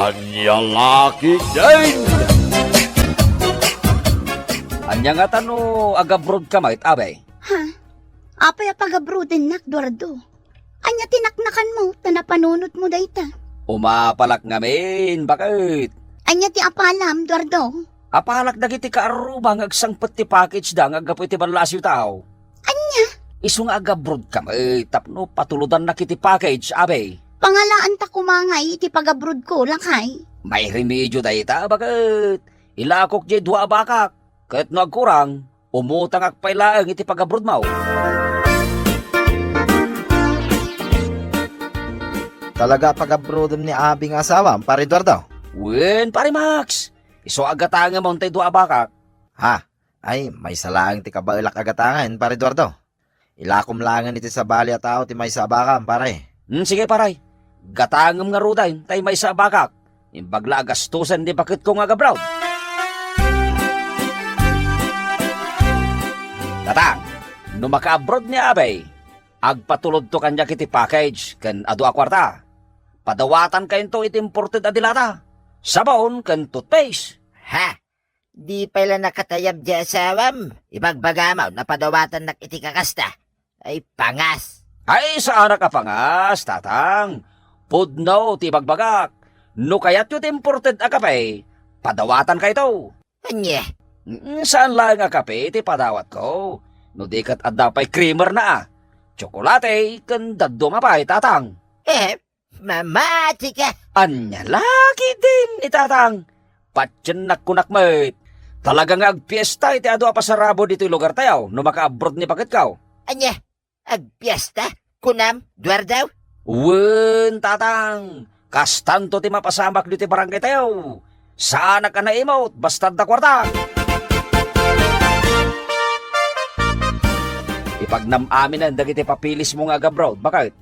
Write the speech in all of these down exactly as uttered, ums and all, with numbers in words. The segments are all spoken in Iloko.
Ania la ketdin? Ania ngata no agabrodka met, Abay? Ha? Apay a pagabrodennak, Duardo? Ania ti naknakanmo ta napanunotmo dayta? Umapalak ngamin, baket. Ania ti apalam, Duardo? Apalak dagiti kaarruba nga agsangpet ti package da nga aggapu iti ballasiw tao. Ania? Isu nga agabrodka met tapno patulodannak iti package, Abay. Pangalaanta koma ngay iti pagabrodko, lakay. Mairemedio dayta, baket. Ilakok diay dua a bakak. Ket no agkurang, umutangak pay laeng iti pagabrodmo. Talaga a pagabrodem ni Abi nga asawam, Pare Eduardo? Wen, Pare Max. Isu a gatangem tay dua a bakak. Ha? Ay, maysa laeng ti kabaelak a gatangen, Pare Eduardo. Ilakom laengen iti sabali a tao ti maysa a bakam, pare. Hmm, sige, pare. Gatangem ngaruden tay maysa a bakak. Imbag la a gastusen ti baketko nga agabroad. Tatang, no makaabroad ni Abay, agpatulodto kaniak iti package ken adu a kuarta. Padawatankayo iti imported a dilata, sabon ken toothpaste. Ha? Di pay la nakatayab ti asawam. Ibagbagam a padawatannak iti kakasta. Ay, pangas. Ay, saanak a pangas, Tatang. Pudno ti ibagbagak. No kayatyo ti imported a kape, padawatankayo. Ania? Mm, saan laeng a kape ti padawatko. No di ket adda pay creamer na a. Tsokolate ken dadduma pay, Tatang. Eh, Mamatika! Ania la ketdin ni Tatang? Patiennak kunak met. Talaga nga agpiesta iti adu a pasarabo ditoy lugartayo no makaabroad ni baketko. Ania? Agpiesta? Kunam, Duardo? Wen, Tatang. Kastanto ti mapasamak ditoy barangaytayo. Saanak a naimut, basta adda kuarta. Ipagnam-aminen dagiti papeles mo nga agabroad, baket.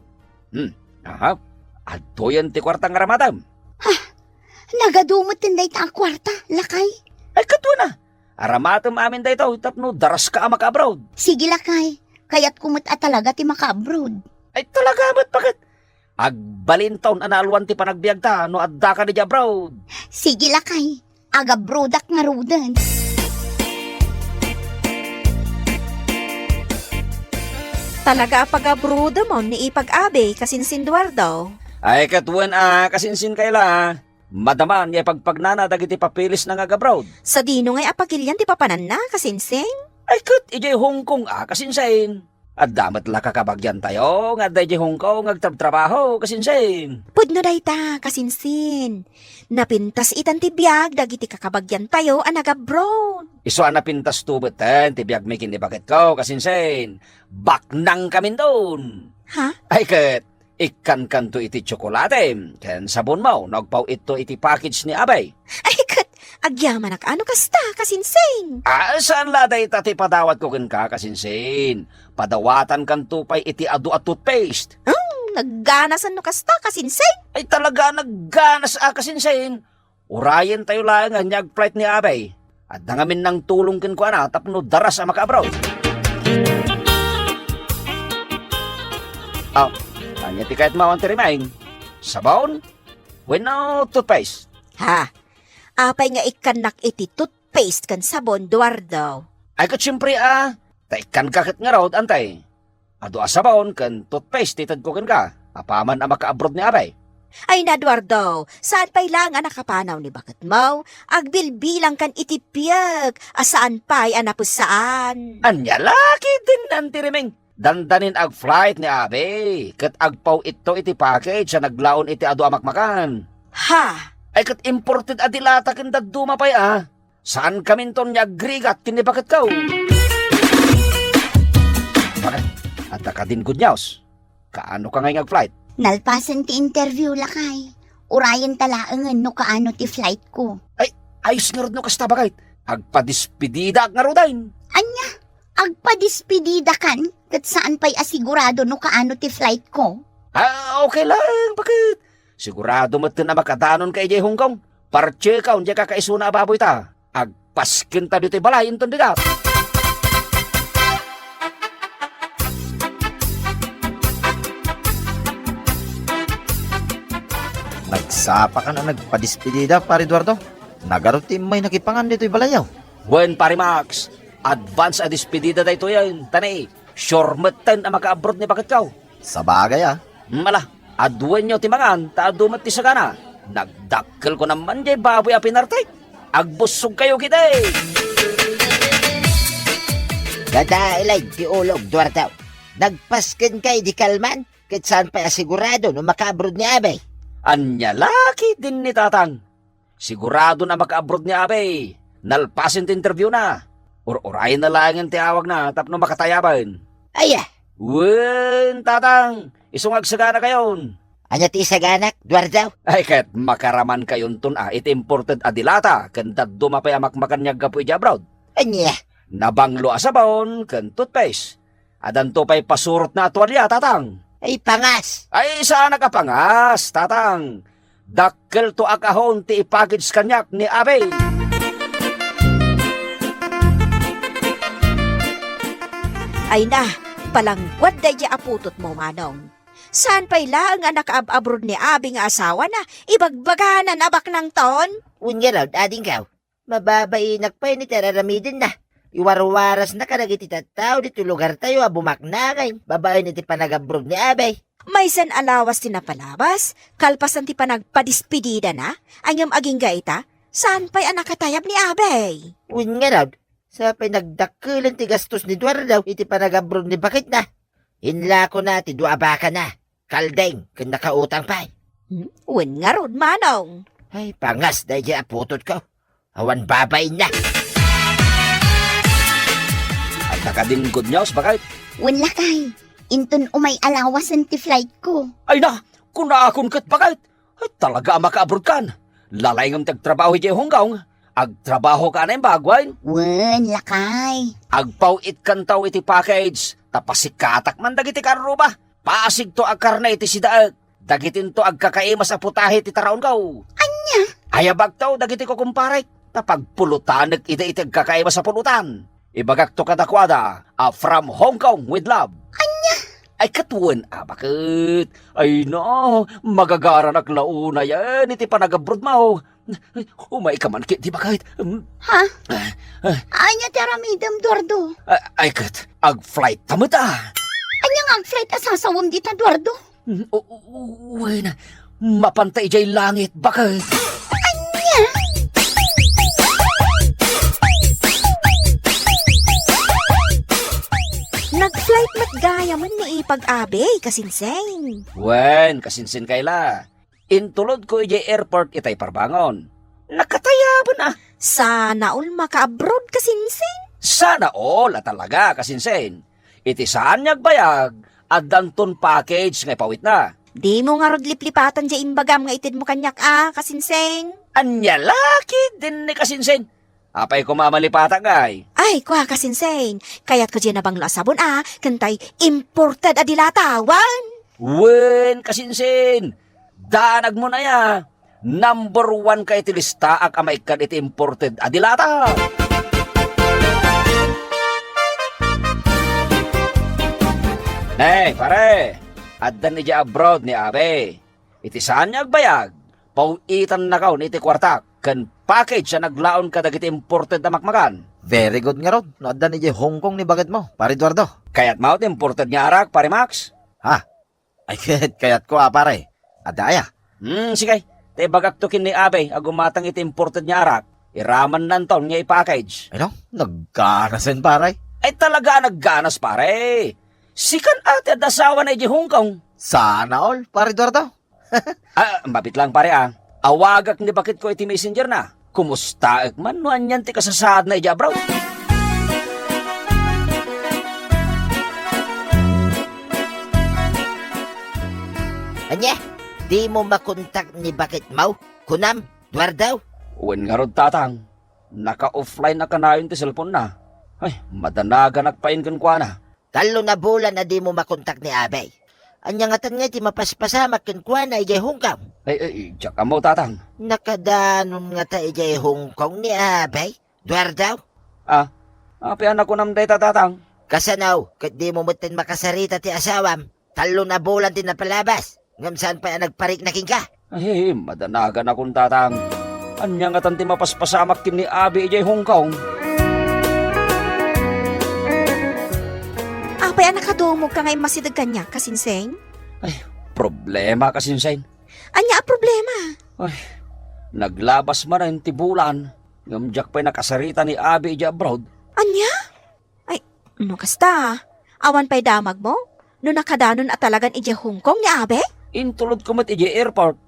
Hmm. Aha. Adtoyen ti kuarta nga aramatem. Ha? Nagadu met dayta a kuarta, lakay? Ay, ket wen a. Aramatem amin daytoy tapno daraska a makaabroad. Sige, lakay. Kayatko met a talaga ti makaabroad. Ay, talaga met, baket. Agbalinton a naalwan ti panagbiagta no addaka idiay abroad. Sige, lakay. Agabrodak ngaruden. Talaga a pagabrodemon ni ipag-abi, kasinsin Duardo. Ay, ket wen a, kasinsin Kayla. Madama nga ipagpagnana dagiti papeles na nga agabroad. Sadino ngay a pagilian ti papananna, kasinsin? Ay, ket idiay Hong Kong a, kasinsin. Adda met la kakabagiantayo nga adda idiay Hong Kong nga agtrabtrabaho, kasinsin. Pudno dayta, kasinsin. Napintas itan ti biag dagiti kakabagiantayo a nagabroad. Isu a napintasto metten ti biagmi ken ni baketko, kasinsin. Baknangkaminton. Ha? Ay ket, ikkankanto iti tsokolate ken sabonmo no agpaw-itto iti package ni abay. Ay ket, agyamanak a no kasta, kasinsin. Ah, saan la dayta ti padawatko kenka, kasinsin. Padawatankanto pay iti adu a toothpaste. Hmm, nagganasan no kasta, kasinsin. Ay talaga, nagganas a, kasinsin. Urayentayo laeng nga agflight ni abay. Adda ngamin nangtulong kenkuana tapno daras a makaabroad. Oh, ania ti kayatmo, Auntie Rimeng? Sabon? Wenno toothpaste? Ha? Apay nga ikkannak iti toothpaste ken sabon, Eduardo? Ay, ket siempre a. Ta ikkanka ket ngarud, Auntie. Adu a sabon ken toothpaste ti itedko kenka, apaman a makaabroad ni abay. Ay na, Eduardo, saan pay laeng a nakapanaw ni baketmo? Agbilbilangkan iti piek a saan pay a napusaan. Ania la ketdin, Auntie Rimeng? Dandanin agflight ni abay, ket agpaw-itto iti package a naglaon iti adu a makmakan. Ha? Ay ket imported a dilata ken dadduma pay a. Saankaminton nga agrigat ken ni baketko. Bakit? Adda kadin good news? Kaano ka ngay nga agflight? Nalpasen ti interview, lakay. Urayenta laengen no kaano ti flight ko. Ay, ayos ngarud no kasta, bakit? Agpadespedidaak ngaruden. Ania? Agpadespedidakan? Ket saan pay a sigurado no kaano ti flight ko? Ah, okay lang, bakit? Sigurado metten a makadanonka idiay Hong Kong. Partseka, diay kakaisuna a baboyta. Agpaskenta ditoy balay inton dika. Nagsapakan a nagpadispidida, Pare Eduardo. Nagadu ti immay nakipangan ditoy balayyo. Wen, Pare Max, advance a dispidida daytoyen, ta ni, sure metten a makaabroad ni baketko. Sabagay, a. Mala, aduenyo ti mangan, ta adu met ti sagana. Nagdakkelko naman jay baboy a pinartek. Agbussogkayo ketdi. Dadaelay ti ulog, Duardaw. Nagpaskenka idi kalman, ket saan pay a sigurado no makaabroad ni Abay. Ania la ketdin ni Tatang? Sigurado a makaabroad ni Abay. Nalpasen ti interviewna. Ur-urayna laengen ti awagna tapno makatayaben. Aya? Wen, Tatang, isu nga agsaganakayon. Ania ti isaganak, Duardaw? Ay, ket makaramankayon ton a iti imported a dilata ken dadduma pay a makmakan nga aggapu idiay abroad. Ania? Nabanglo a sabon ken toothpaste. Adanto pay pasurotna a tualia, Tatang. Ay, pangas! Ay, saanak a pangas, Tatang. Dakkelto a kahon ti ipackage kaniak ni Abay. Ay na, palangguad daydi a putotmo, Manong. Saan pay laeng a nakaab-abroad ni Abay nga asawana, ibagbaganan a baknangton? Wen ngarud, adinggaw. Mababainak pay ni ti ar-aramidenna. Iwarwarasna kadagiti tattao ditoy lugartayo a bumaknangen babaen iti panagabroad ni Abay. Maysan a lawas ti napalabas, kalpasan ti panagpadispididana, ngem agingga ita, saan pay a nakatayab ni Abay. Wen ngarud, sa pay nagdakkelen ti gastos ni Duardaw iti panagabroad ni baketna. Inlakona ti dua a bakana, kaldeng, ken nakautang pay. Hmm? Wen ngarud, Manong. Ay, pangas daydi a putotko. Awan babainna. Adda kadin good news, baket? Wen, lakay. Inton umay a lawasen ti flightko. Ay na, kunakon ket, baket. Ay, talaga a makaabroadkan. Lalayngem ti agtrabaho idiay Hong Kong. Agtrabahoka a naimbag, wen? Wen, lakay. Agpaw-itkanto iti package, ta pasikatak man dagiti karruba. Pasigto a karne iti sidaek. Dagitinto agkakaimas a putahe ti taraonko. Ania? Ayabakto dagiti kukumparek, ta pagpulutanek ida iti agkakaimas a pulutan. Ibagakto kadakuada a from Hong Kong with love. Ania? Ay, ket wen a, baket. Ay na, magagaranak la unayen iti panagabroadmo. Ay, umayka man ketdi, baket. Mm. Ha? Ah, ah. Ania ti aramidem, Duardo? Ah, ay, ket, agflight ta met, a. Ania nga agflight a sasawem dita, Duardo? Mm, o, o, o, wen, mapanta idiay langit, baket. Ania? Nag-flight met gayamen ni Ipag Abay, kasinsing. Wen, kasinsing, Kayla. Intulodko idiay airport itay parbangon. Nakatayaben a. Sana all maka-abroad, kasinsing. Sana all a talaga, kasinsing. Iti saan nga agbayag, addanton package nga ipawitna. Dimo ngarud liplipatan diay imbagam nga itedmo kaniak a, kasinsing. Ania la ketdin ni kasinsing? Apay koma a malipatak, ngay? Ay, kua, kasinsing. Kayatko diay nabanglo a sabon a, ken tay imported a dilata, wen? Wen, kasinsing. Danagmo na ya. Number one ka iti listaak a maikkan iti imported a dilata. Ne, pare, addan idiay abroad ni Abe. Iti saan nga agbayag, paw-itannakon iti kuartak ken package a naglaon kadagiti imported a makmakan. Very good ngarud no addan idiay Hong Kong ni baketmo, Pare Eduardo. Kayatmo ti imported nga arak, Pare Max? Ha? Ay, ket kayatko a, pare. Adda aya? Hmm, sige. Ta ibagakto ken ni Abe a gumatang iti imported nga arak. Iramannanton nga i-package. Ay, no? Nagganasen, pare. Ay, talaga a nagganas, pare. Sikan a ti adda asawana idiay Hong Kong. Sana all, Pare Eduardo. Ah, mabiit lang, pare, a. Awagak ni baketko iti messenger na. Kumustaek man no anian ti kasasaadna idiay abroad. Ania? Dimo makontak ni baketmo? Kunam, Eduardo? Wen ngarud, Tatang. Naka-offline a kanayon ti cellphone na. Ay, madanaganak pay kenkuana. Tallo a bulan a dimo makontak ni Abe. Ania ngatan ngay ti mapaspasamak kenkuana idiay Hong Kong? Ay, ay, diak ammo, Tatang. Nakadanon ngata idiay Hong Kong ni Abe, Eduardo? Ah, apay a nakunam dayta, Tatang? Kasano, ket dimo metten makasarita ti asawam? Tallo a bulan ti napalabas, ngem saan pay a nagparikna kenka? Ay, madanaganakon, Tatang. Ania ngatan ti mapaspasamak ken ni Abe idiay Hong Kong? Apay a nakadumogka nga immasideg kaniak, Kasinsen? Ay, problema, Kasinsen. Ania a problema? Ay, naglabas manen ti bulan, ngem diak pay nakasarita ni Abe idiay abroad. Ania? Ay, no kasta, awan pay damagmo? No nakadanon a talagan idiay Hong Kong ni Abe? Intulodko met idiay airport.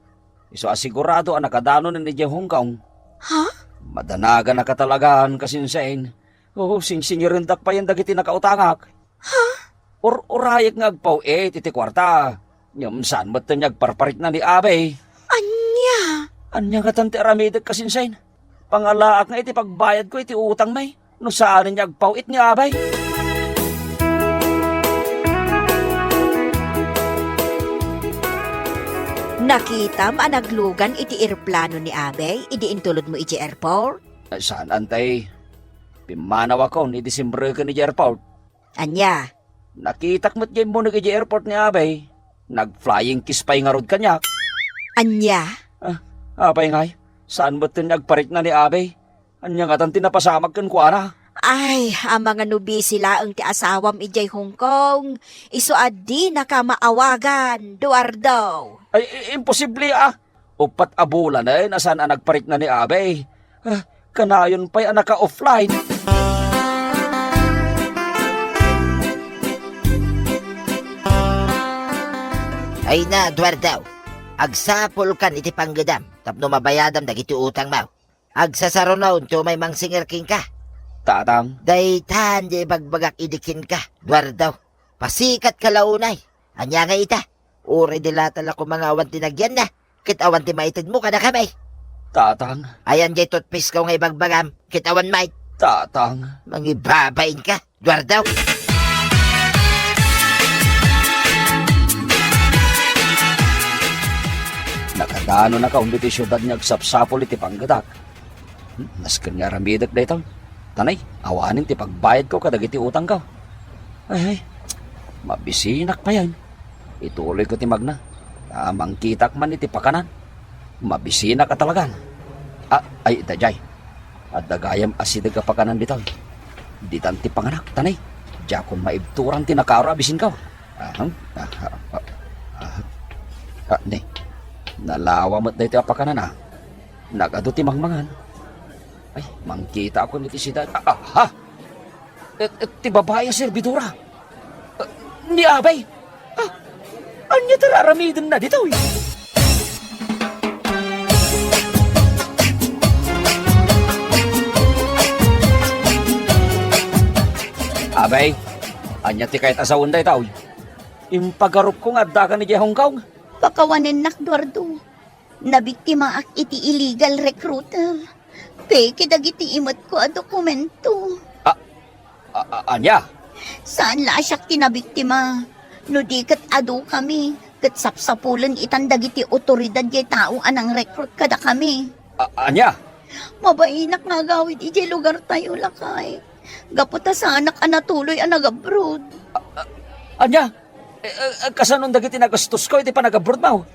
Isu a sigurado a nakadanonen idiay Hong Kong. Ha? Madanaganaka talagan, Kasinsen. Oo, singsingirendak payen dagiti nakautangak. Ha? Ur-urayek nga agpaw-it iti kuarta. Ngem saan metten nga agparparikna ni Abe. Ania? Ania ngatan ti aramidek, Kasinsen? Pangalaak nga iti pagbayadko iti utangmi, no saanen nga agpaw-it ni Abe. Nakitam a naglugan iti eroplano ni Abe idi intulodmo idiay airport? Ay, saan, Antay. Pimmanawakon idi simreken idiay airport. Ania? Nakitak met diay immuneg idiay airport ni Abe. Nag-flying kiss pay ngarud kaniak. Ania? Ah, apay ngay? Saan metten nga agparikna ni Abe? Ania ngatan ti napasamak kenkuana? Ay, amangan no busy laeng ti asawam idiay Hong Kong. Isu a dinaka maawagan, Eduardo. Ay, i-, imposible, ah. Uppat a bulanen a saan a nagparikna ni Abe. Ah, kanayon pay a naka-offline. Ay na, Eduardo. Agsapulkan iti panggedam tapno mabayadam dagiti utangmo. Agsasarunon ti umay mangsingir kenka. Tatang. Daytan ti ibagbagak idi kenka, Eduardo. Pasikatka la unay. Ania ngay ita? Uray di latta la koma nga awan ti nagyanna, ket awan ti maitedmo kadakami. Tatang. Ayan jay toothpaste ko nga ibagbagam, ket awan met. Tatang. Mangibabain ka, Eduardo. Nakadano na ka undi ti siudad nga agsapsapul iti panggedak. Hmm, nasken nga aramidek daytoy. Tanay, awanen ti pagbayadko kadagiti utangko. Ay, ay, mabisinak payen. Ituloyko ti magna. Ah, mangkitak man iti pakanan. Mabisinak a talagan. Ah, ay, daydiay. Adda gayam asideg a pakanan ditoy. Ditan ti panganak, tanay. Diakon maibturan ti nakaro a bisinko. Aha, aha, ah, ah, ah, ne. Nalawa met daytoy a pakanan, ah. Nagadu ti mangmangan. Ay, mangkitaakon iti siudad. Ah, ah, ha? Et, et, ti babai a serbidora. Ah, ni Abay. Ah, ania ti raramidenna ditoy? Abay, ania ti kayat a sawen daytoy? Impagarupko nga addaka idiay Hong Kong. Pakawanennak, Eduardo. Nabiktimaak iti illegal recruiter. Peke dagiti imetko a dokumento. A, a, a, ania? Saan la a siak ti nabiktima. No di ket adukami, ket sapsapulen itan dagiti otoridad diay tao a nangrecruit kadakami. A, ania? Mabainak nga agawid idiay lugartayo, lakay. Gapu ta saanak a natuloy a nagabroad. A, a, ania? Eh, eh, eh, kasanon dagiti nagastosko iti panagabroadmo?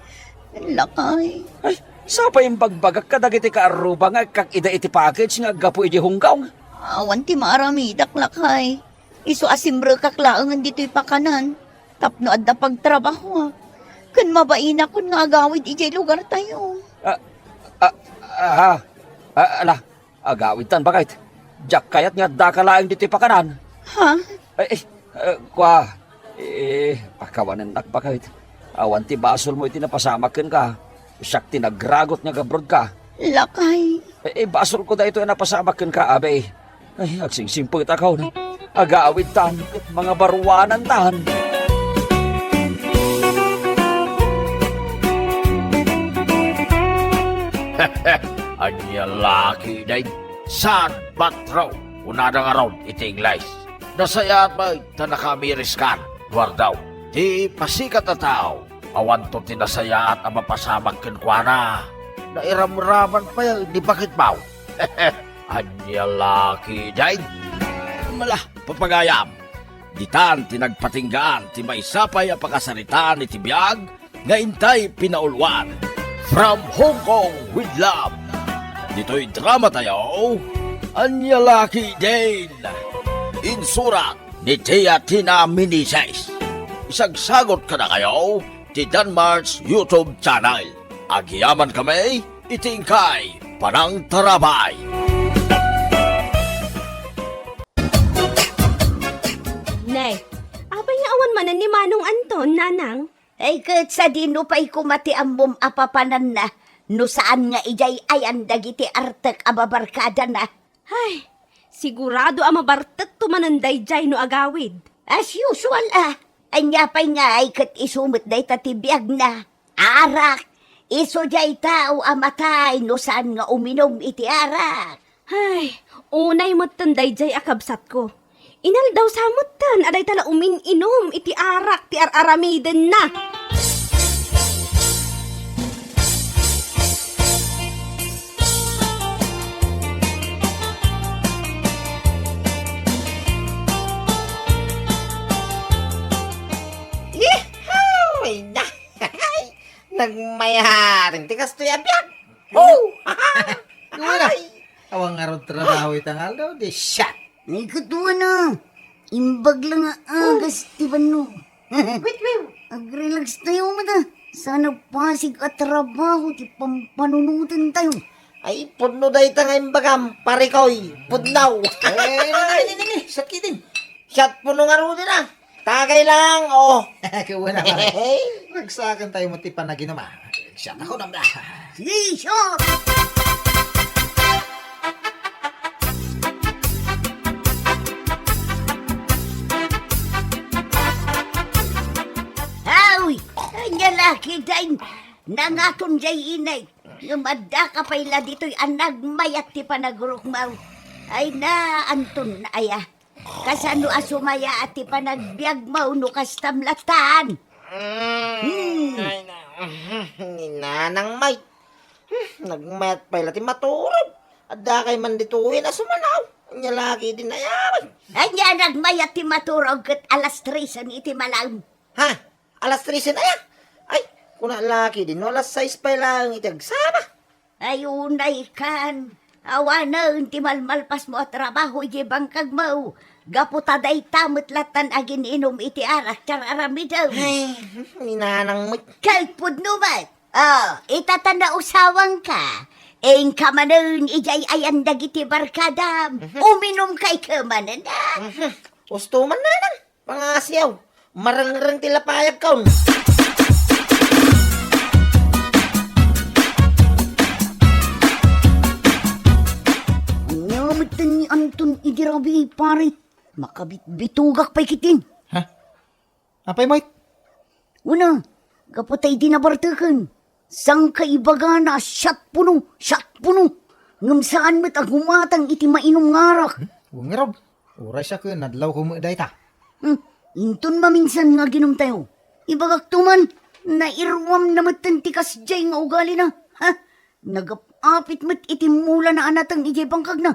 Lakay. Ay, sapay imbagbagak kadagiti kaarruba nga ikkak ida iti package nga aggapu idiay Hong Kong. Awan ti maaramidak, lakay. Isu a simrekak laengen ditoy pakanan tapno adda pagtrabahoak. Ken mabainakon nga agawid idiay lugartayo. Ah, ah, ah, ah, ala, agawidtan, baket. Diak kayat nga addaka laeng ditoy pakanan. Ha? Ay, ay, eh, kua, eh, pakawanennak, baket. Awan ti basolmo iti napasamak kenka. Siak ti nagragut nga agabroadka. Lakay. Eh, eh, basolko daytoy a napasamak kenka, Abay. Ay, agsingsimpet ako, no? Agawidtan, mangabaruanantan. Ania la ketdin? Sad but true, kunada ngarud iti Ingles. Nasayaat met ta nakaamiriskan, Eduardo. Ti pasikat a tao, awanto ti nasayaat a mapasamak kenkuana. Nairamraman pay ni baketmo. Ania la ketdin? Mala, papagayam. Ditan ti nagpatinggaan ti maysa pay a pakasaritaan iti biag nga intay pinauluan. From Hong Kong with love. Ditoy drama tayo, Ania La Ketdin. Insurat ni Tia Tina Meneses. Isagsagot kadakayo ti Danmar's YouTube channel. Agyamankami iti inkay panangtarabay. Ne, apay nga awan manen ni Manong Anton, Nanang? Ay, ket sadino pay koma ti ammom a papananna no saan nga idiay ayan dagiti artek a babarkadana? Ay, sigurado a mabartekto manen daydiay no agawid. As usual, a. Ania pay ngay ket isu met dayta ti biagna. Arak, isu diay tao a matay no saan nga uminum iti arak. Ay, unay metten daydiay a kabsatko. Inaldaw sa metten a dayta la umin-inum iti arak ti ar-aramidenna. Ihaw! Ay, na! Nagmayaring ti kastoy a biag! Oh! Wala. Ay! Awan ngarud trabaho ita nga aldaw, di siya. Ay, kaduana. Imbag la nga agas ti bannog. Wait, wait. Agrelax tayo, mata. Sana pasig a trabaho ti pampanunoten tayo. Ay, pudno dayta nga imbagam, parikoy. Pudnaw. Eh, nini, nini, nini. Sakitin. Siat puno nga rudi na. Tagay lang, oh. Kawana, pare. Ragsakan tayo mo ti panaginuma. Siya, ako na ba? Sige, sure. Awi, anya laki dayng nangaton jay inay. Ngem adda ka pay la ditoy a nagmayat ti panagurukmaw. Ay na, Anton, aya. Kasano a sumaya a ti panagbiagmo no kastam lattan? Mm, Hmm. Ay na, ni Nanang May. Hmm, nagmayat pay la ti maturog. Adda kay man ditoy na sumanaw. Anya laki din ayaw. Anya nagmayat ti maturog ket alas tresen iti malam. Ha? Alas tresen aya? Ay, kuna laki din no alas sais pay laeng iti agsaba. Ay, unay kan. Awanen ti malmalpasmo a trabaho iti bangkagmo. Gapu ta dayta met lattan agin-inum iti arak ti ar-aramidem. Ay, ni Nanang met. Kalpudno met. Oh, ita ta nausawangka. Inka manen idiay ayan dagiti barkadam. Mhm. Uminumka ika manen, a? Mhm. Usto man, Nanang. Pangasiaw, marengreng ti lapayagkon. Ania metten ni Anton idi rabii, pare? Makabitbitugak pay ketdin. Ha? Apay met? Una, gapu ta idi nabarteken, sangka ibagana a siat puno, siat puno. Ngem saan met a gumatang iti mainum nga arak. Hmm? Wen ngarud, uray siak ket nadlawko met dayta. Hmm, inton maminsan nga aginumtayo. Ibagakto man, nairuamna metten ti kasdiay nga ugalina. Ha? Nagap-apit met iti mulana a nateng idiay bangkagna.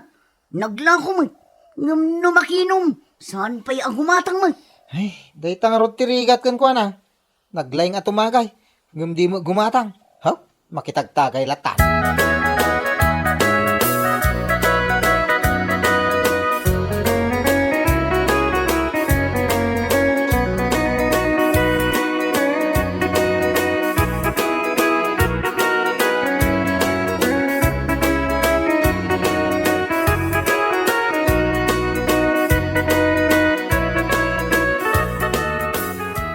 Naglako met, ngem no makinum, saan pay a gumatang met. Ay, dayta ngarud ti rigat kenkuana. Naglaing a tumagay, ngem di met gumatang. Haw, makitagtagay latta.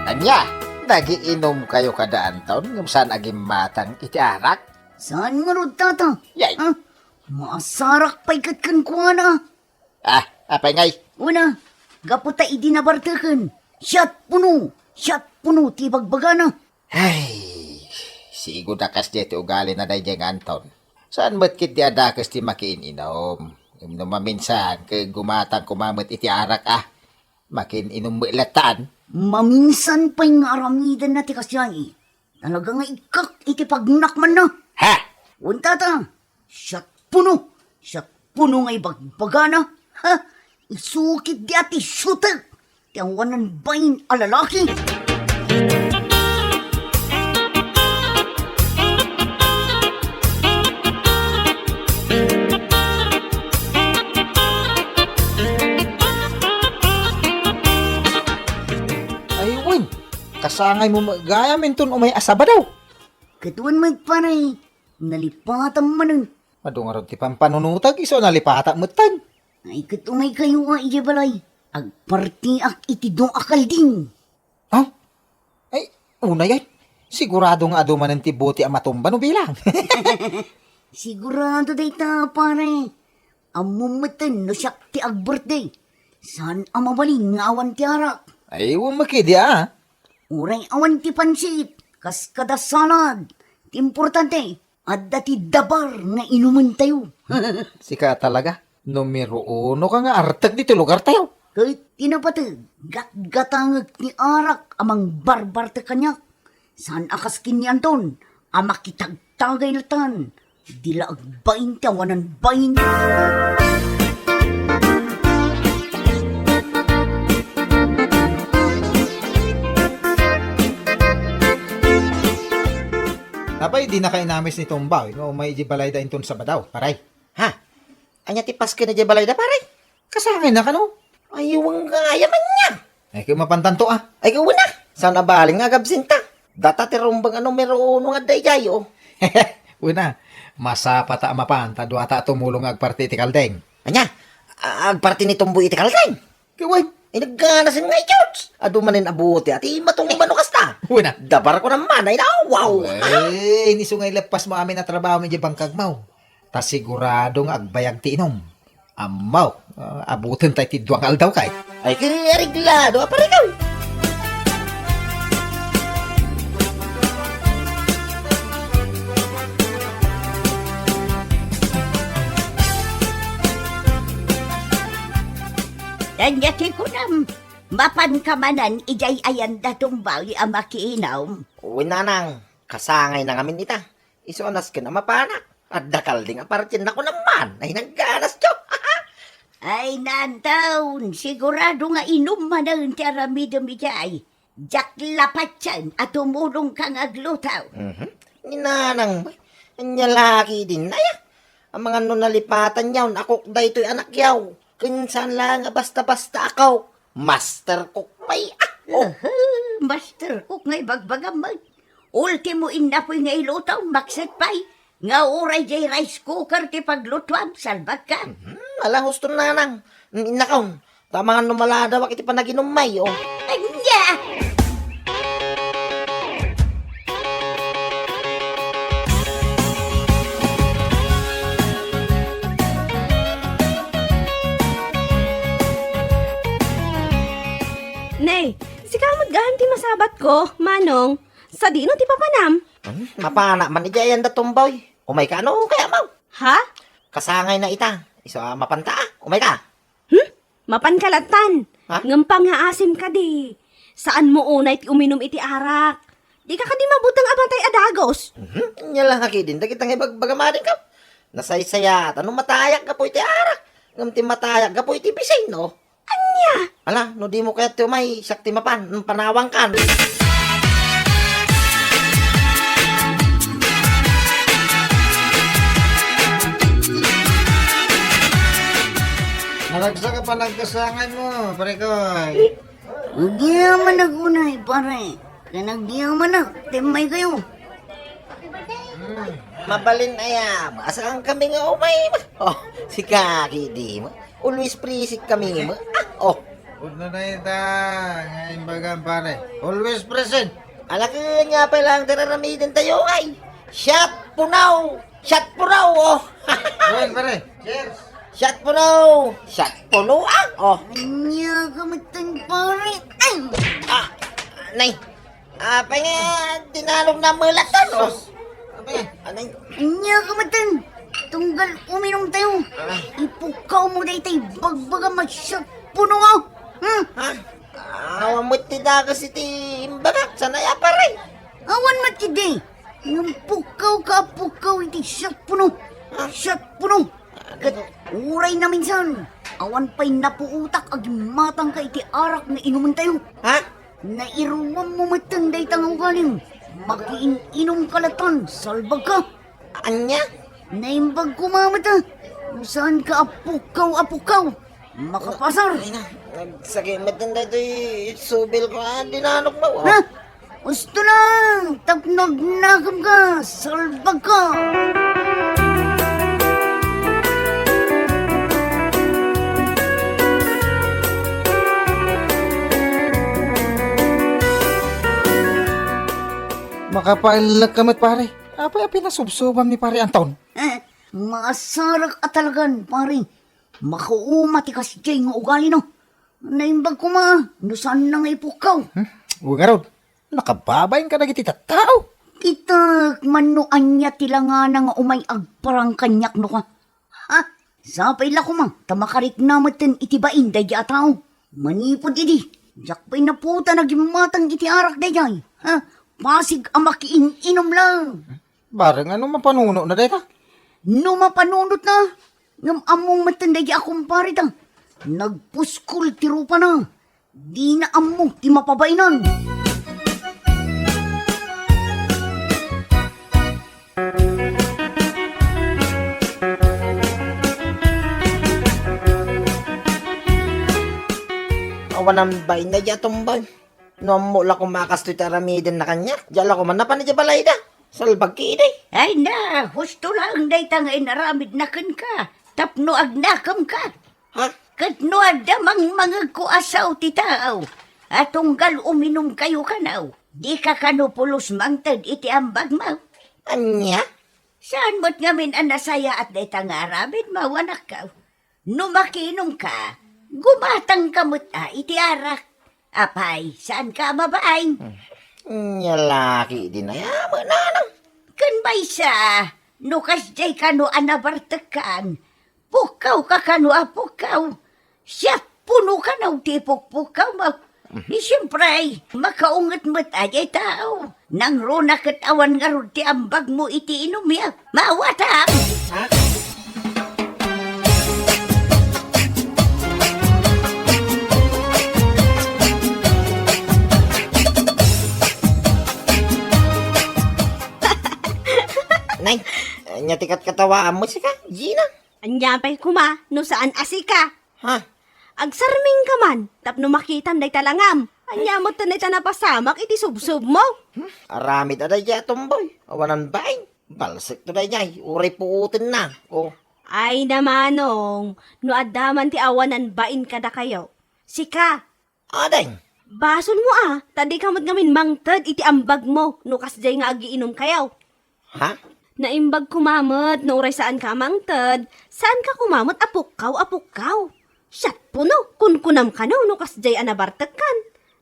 Ania, nagiinumkayo kada Anton ngem saan a gimmatang iti arak? Saan ngarud, tata? Yay. Ha? Maasarak pay ket kenkuana. Ah, apay ngay? Una, gapu ta idi nabarteken, siat puno, siat puno ti bagbagana. Ay, sigud a kasdiay ti ugalina daydiay nga Anton. Saan met ketdi a dakes ti makiin-inum? Ngem no maminsan, ket gumatang koma met iti arak, a. Makiin-inum met lattan. Maminsan pay nga aramidenna ti kasdiay. Talaga nga ikkak iti pagnakmanna. Ha? Wen, tata, siat puno, siat puno nga ibagbagana. Ha? Isu ketdi a ti shooter ti awanan bain a lalaki. Sangaymo met gayam inton umay a Sabado. Ket wen met, pare, nalipatam manen. Adu ngarud ti pampanunotag isu a nalipatam metten. Ay, ket umaykayo a idiay balay. Agpartiak iti dua a kalding. Ha? Ay, unay ay. Sigurado nga adu manen ti bote a matumba no bilang. Sigurado dayta, pare. Ammom metten no siak ti ag-birthday. Saan a mabalin nga awan ti arak. Ay, wen met ketdi a. Uray awan ti pansit, kas kada salad. Ti importante, adda ti dabar nga inumentayo. Sika talaga, numero uno ka nga artek ditoy lugartayo. Ket ti napateg, gatgatangek ti arak a mangbarbartek kaniak. Saan a kas ken ni Anton a makitagtagay latan. Di la agbain ti awanan bain. Apay, dinaka inamis ni Tumbaw nga umay idiay balayda inton Sabado, paray? Ha? Ania ti pasken idiay balayda, paray? Kasangayna kano? Ay, wen gayam ania. Ay, ket mapantanto, a. Ay, ket wen a. Saan a balin nga agabsenta? Data ti rumbeng a numero uno nga adda idiay, o. Wen a, masapata a mapan ta duata a tumulong nga agparti iti kaldeng. Ania? A-, agparti ni Tumboy iti kaldeng? Ket wen. Ay, nagganasen nga i-church. Adu manen a bote, a ti matumba no kasta. Wen a. Dabarko naman, ay, na, wow. Wen, isu nga ileppasmo amin a trabahom idiay bangkagmo. Ta sigurado nga agbayag ti inum. Ammo, ah, abutenta iti dua nga aldaw kay. Ay, ket areglado a parikaw. Ania ti kunam, mapanka manen idiay ayanda Tumboy a makiinum? Wen, nanang, kasangayna ngamin ita. Isu a nasken a mapanak. Adda kalding a partienna kunam man. Ay, nagganas, jo. Ay, Nanton, sigurado nga inum manen ti aramidem idiay. Diak la patien a tumulongka nga agluto. Mhm. Ni nanang, ania la ketdin, aya? Amangan no nalipatan yaw, a cook daytoy anakyaw. Ken saan la nga basta-basta a cook. Master cook pay, ah. Oh. Aha, master cook nga ibagbagam met. Ultimo innapoy nga iluto, makset pay. Nga uray diay rice cooker ti paglutuam, salbagka. Mhm, ala, husto, nanang. Innakon, ta amangan no maladawak iti panaginum, may, oh. Ania? Ne, sika met gayam ti masabatko, Manong. Sadino ti papanam? Hmm, mapanak man idiay ayanda Tumboy. Umayka, no kayatmo? Ha? Kasangayna ita. Isu a mapanta, a. Umayka. Hmm? Mapanka lattan. Ha? Ngem pangngaasim kadi. Saanmo unay ti uminum iti arak. Dika kadi mabuteng a matay a dagus. Mhm. Ania la ketdin dagita nga ibagbagam, adingko. Nasaysayatan no matayak gapu iti arak. Ngem ti matayak gapu iti bisin, no? Ania? Ala, no dimo kayat ti umay, siak ti mapan, mm, panawangkan. Naragsak a panagkasangaymo, parekoy. Agyamanak unay, pare. Ken agyamanak, ti umay kayo. Hmm, mabalin aya, saan kami nga umay. Oh, sika ketdi. Always present kami, ma. Ah, oh. Pudno na ita nga imbagam, pare. Always present. Ala, ken ania pay laeng ti ar-aramidentayo, ay. Shot puno! Shot puno, oh. Wen, pare. Cheers. Shot puno! Shot puno, ah, oh. Ania ka metten, pare? Ay! Ah, nay. Apay nga, dinanogna met latta, no? Sus! Apay? Anay? Ania ka metten? Tunggal uminumtayo. Ah. Ipukkawmo dayta ibagbagam a shot puno, ah. Hmm? Ha? Awan met ti dagus iti imbagak, saan aya, pare? Awan met ketdi. Ngem pukkawka a pukkaw iti shot puno. Ah. Shot puno. Ket uray naminsan, awan pay napuotak a gimmatangka iti arak nga inumentayo. Ha? Nairuammo metten dayta nga ugalim. Makiin-inumka latta, salbagka. Ania? Naimbag koma met, ah. No saanka a pukkaw a pukkaw, makapasar. Ay na, nagsakit metten daytoy subilko a dinanogmo, oh. Ha? Husto lang! Tapno agnakemka, salbagko! Makapaellek ka met, pare. Apay a pinasubsobam ni Pare Anton? Eh, maasarak a talagan, pare. Makauma ti kasdiay nga ugalina. Naimbag koma no saanna nga ipukkaw. Hmm? Wen ngarud, nakababain kadagiti tattao. Kitak man no ania ti langana nga umay agparang kaniak no ka. Ha? Sapay la koma ta makarikna metten iti bain daydi a tao. Manipud idi, diak pay naputan a gimmatang iti arak daydiay. Ha? Pasig a makiin-inom lang. Bareng no mapanunotna dayta? No mapanunotna, ngem ammom metten daydi a kumpareta. Nagpuskol ti rupana. Dina ammo ti mapabainan. Awanan bain daydi a tumbay. No ammo la koma a kastoy ti aramidenna kaniak, diak la koma napan idiay balayda. Salbag ketdi. Ay na, husto lang dayta nga inaramidna kenka, tapno agnakemka. Ha? Ket no adda mangmangegko a sao ti tao, a tunggal uminumkayo kano, dika kano pulos mangted iti ambagmo. Ania? Saan met ngamin a nasayaat dayta nga aramidmo, anakko? No makiinumka, gumatangka met a iti arak. Apay, saanka a mabain? Hmm. Nia la ketdi, nanang. Ken maysa, no kasdiay kano a nabartekkan, pukkawka kano a pukkaw. Siat puno kano ti ipukpukkawmo. Mhm. Ni siempre, makaunget met a diay tao. Nangruna ket awan ngarud ti ambagmo iti inumyo. Mawatam! Nay, ania ti katkatawaanmo, sika, Gina? Ania pay koma no saan a sika? Ha? Agsarmingka man tapno makitam dayta langam. Ania met dayta napasamak iti subsobmo? Hmm? Aramid a daydiay a tumbay. Awanan bain. Balsekto daydiay. Uray puotenna. Oh. Ay na manong, no adda man ti awanan bain kadakayo. Sika, Ading. Basolmo a, ta dika met ngamin mangted iti ambagmo no kasdiay nga agiinumkayo. Ha? Naimbag koma met no uray saanka a mangted, saanka koma met a pukkaw a pukkaw. Siat puno, kunkunam kano no kasdiay a nabartekkan.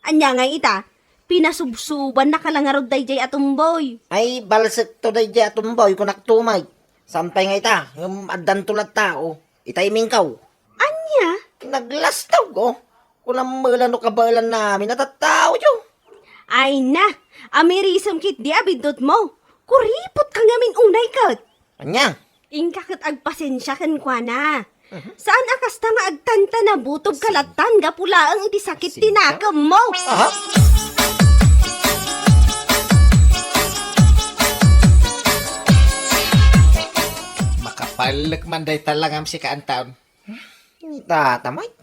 Ania ngay ita, pinasubsobannaka la ngarud daydiay a tumbay. Ay, balsekto daydiay a tumbay, kunakto met. Saan pay nga ita, ngem addanto latta, o, itay mingkaw. Ania? Naglastog, o. Kunam met la no kabaelannamin a tattaoyo. Ay na, amirisem ketdi a biddutmo. Kuripotka ngamin unay ket. Ania? Inka ket agpasensia kenkuana. Mhm. Saan a kasta nga agtantanabutogka lattan gapu laeng iti sakit ti nakemmo. Aha. Makapallek man dayta langam, sika Anton. Ni tata met.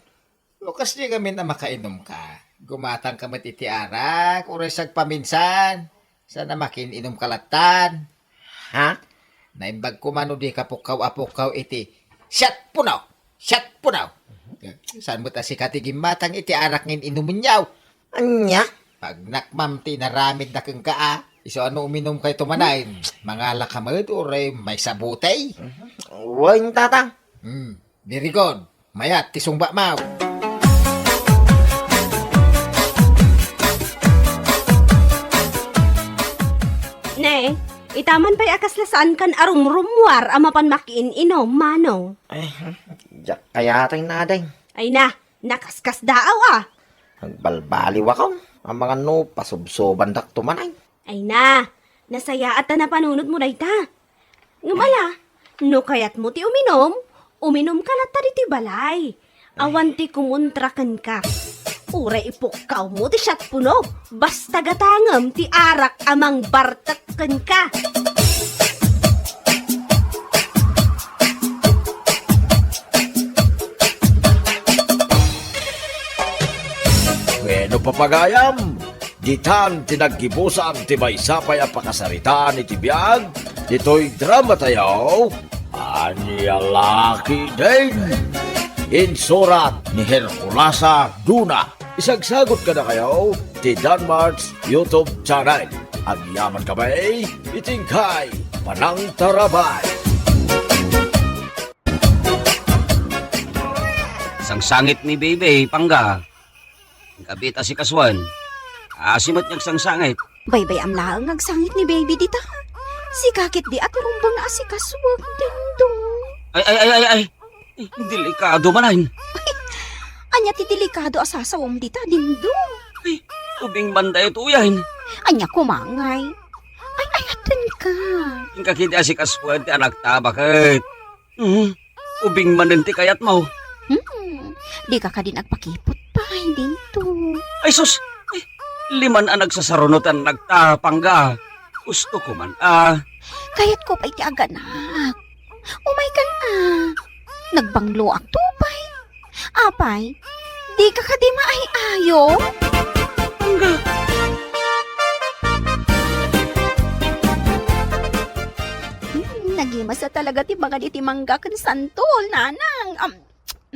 No kasdi ngamin a makainumka, gumatangka met iti arak, uray sagpaminsan, saan a makiin-inumka lattan. Ha? Naimbag koma no dika pukkaw a pukkaw iti, "Siat puno! Siat puno!" Saan met a sika ti gimmatang iti arak nga in-inumenyo? Ania? Pagnakmam ti inaramidna kenka a, isu a no uminumkayo manen, mangalaka met uray maysa a botey. Wen, tata. Hmm. Very good. Mayat ti sungbatmo. Ne, ita man pay a kasla saankan a rumrummuar a mapan makiin-inum, manong. Ay, diak kayatay, Ading. Ay na, nakaskasdaaw a. Agbalbaliwakon. Amangan no pasubsobandakto manen. Ay na, nasayaat ta napanunotmo dayta. Ngem ala, no kayatmo ti uminum, uminumka latta ditoy balay. Awan ti kumontra kenka. Uray ipukkawmo ti siat puno, basta gatangem ti arak a mangbartek kenka. Bueno, papagayam, Ditan ti naggibusan ti maysa pay a pakasaritaan iti biag ditoy dramatayo, Ania La Ketdin. Insurat ni Herculasa Duna. Isagsagut kadakayo ti Danmart's YouTube channel. Agyaman kami iti inkay panangtarabay. Sangsangit ni Baby, Pangga. Kabit a sikasuan. Asi met nga agsangsangit. Baybay-am laeng nga agsangit ni Baby dita. Sika ketdi a ti rumbeng nga asikasuak, Dindong. Ay, ay, ay, ay, ay. Eh, delikado manen. Ania ti delikado a sasawem dita, Dindong? Ay, ubing man daytoyen. Ania koma ngay? Ay, ayatenka. Inka ketdi a sikasuan ti anakta, baket? Hmm, ubing manen ti kayatmo. Hmm, dika kadin agpakiput pay, Dindong. Ay sus! Ay, liman a nagsasarunot ti annakta, Pangga. Gusto ko man, ah. Kayatko pay ti aganak. Umaykan, ah. Nagbangloakto pay. Apay, dika kadi maay-ayo? Pangga. Hmm, nagimasa talaga ti mangan iti mangga ken santol, nanang. Am,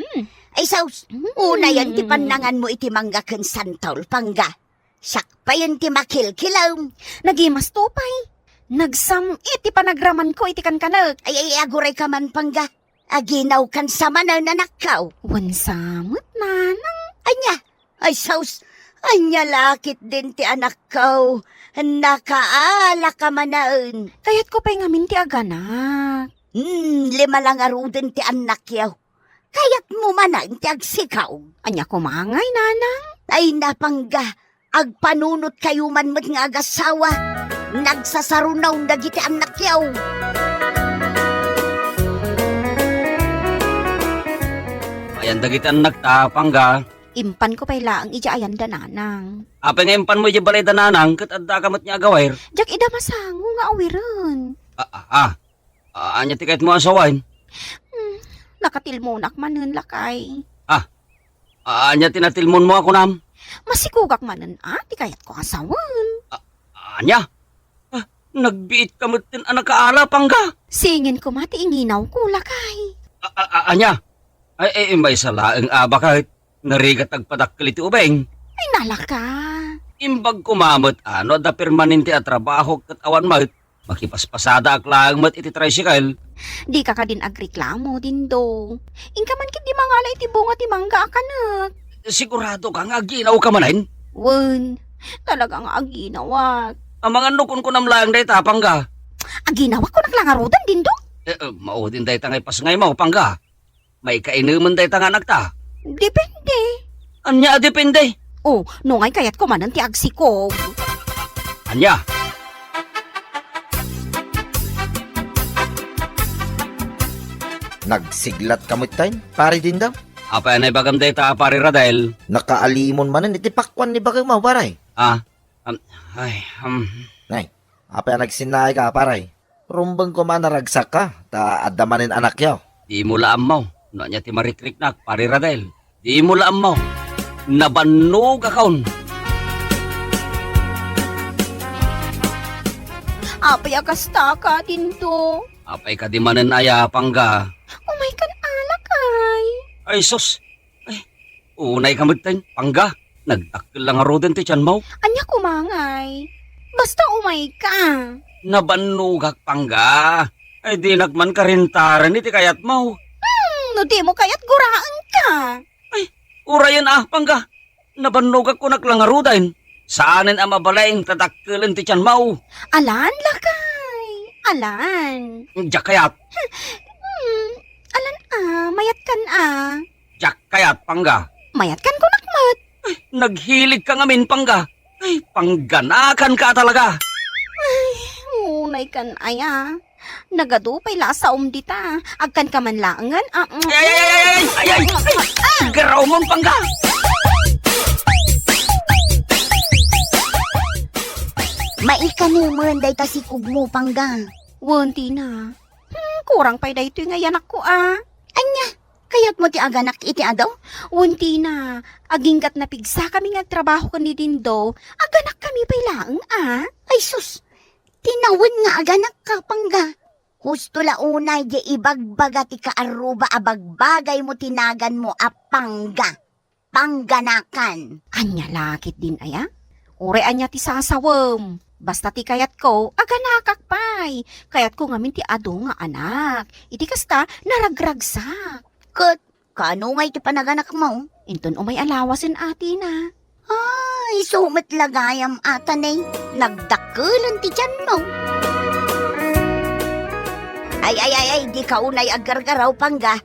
mm. Ay, sus! Mm. Unayen ti pannanganmo iti mangga ken santol, Pangga. Siak payen ti makilkilem. Nagimasto pay. Nagsam-it ti panagramanko iti kankanek. Ay, ay, agurayka man, Pangga. Aginawkan sa manen, anakko. Wen sa met, nanang. Ania? Ay, sus! Ania la ketdin ti anakko? Nakaalaka manen. Kayatko pay ngamin ti aganak. Hmm, lima la ngaruden ti annakyo. Kayatmo manen ti agsikaw. Ania koma ngay, nanang? Ay, na, Pangga. Agpanunotkayo man met nga agasawa. Nagsasarunaw dagiti annakyo. Ayan dagiti annakta, Pangga. Impanko pay laeng idiay ayanda, nanang. Apay nga impanmo idiay balayda, nanang, ket addaka met nga agawir? Diak ida masango nga awiren. Ah, ah, ah. Ah, ania ti kayatmo a sawen? Hmm, nakatilmonak manen, lakay. Ah, ah, ania ti natilmonmo a kunam? Masikogak manen a ti kayatko a sawen. Ah, ania? Ah, nagbiitka metten a nakaala, Pangga. Singin koma ti inginawko, lakay. Ah, ah, ah, ania? Ay, ay, maysa laeng a baket. Narigat agpadakkel iti ubing. Ay, nalaka. Imbag koma met a no adda permanente a trabaho ket awan met, makipaspasadaak laeng met iti tricycle. Dika kadin agreklamo, Dindong. Inka man ketdi mangala iti bunga ti mangga a kanek. Sigurado ka nga aginawka manen? Wen, talaga nga aginawak. Amangan no kunkunam laeng dayta, Pangga. Aginawak kunak la ngaruden, Dindong? Eh, eh, maudin dayta nga ipasngaymo, Pangga. Maikainemen dayta nga anakta? Depende. Ania a depende? Oh, no ngay kayatko manen ti agsikog. Ania? Nagsiglatka metten, Pare Dindong? Apay a naibagam dayta, Pare Radel? Nakaalimon manen iti pakuan ni bagemo, pare. Ah, um, ay, um. Nay, apay a nagsinnaayka, pare? Rumbeng koma a naragsakka, ta adda manen anakyo. Dimo la ammo no ania ti marikriknak, Pare Radel. Dimo la ammo. Nabannogakon. Apay a kastaka, Dindong? Apay kadi manen aya, Pangga? Umaykan a, lakay. Ay, sus! Ay, unayka metten, Pangga. Nagdakkel la ngaruden ti tianmo. Ania koma ngay? Basta umayka. Nabannogak, Pangga. Ay, dinak man karentaren iti kayatmo. Hmm, no dimo kayat, guraenka. Ay, urayen a, Pangga. Nabannogak kunak la ngaruden. Saanen a mabalin ta dakkelen ti tianmo. Alan, lakay. Alan. Diak kayat. Hmm, alan a, mayatkan a. Diak kayat, Pangga. Mayatkan kunak met. Ay, naghiligka ngamin, Pangga. Ay, pangganakanka talaga. Ay, unaykan aya. Nagadu pay la a saom dita. Agkanka man laengen, ah, mm. Ay, ay, ay, ay, ay, ay, ay, ay. Ah! Garaw mon, Pangga. Maikanemen dayta sikogmo, Pangga. Wen, Tina. Hmm, kurang pay daytoy nga yanakko, ah. Ania? Kayatmo ti aganak iti adu? Wen, Tina, aginggat napigsakami nga agtrabaho ken ni Dindo, aganakkami pay laeng a. Ay sus, ti nawen nga aganakka, Pangga. Husto la unay diay ibagbaga ti kaarruba a bagbagaymo ti naganmo a Pangga. Pangganakan. Ania la ketdin aya? Uray ania ti sasawem. Basta ti kayatko, aganakak pay. Kayatko ngamin ti adu nga anak. Iti kasta, naragragsak. Ket, kaano ngay ti panaganakmo? Inton umay a lawasen, Tina. Ay, isu met la gayam a ta ne, nagdakkelen ti tianmo. Ay, ay, ay, ay, dika unay aggargaraw, Pangga.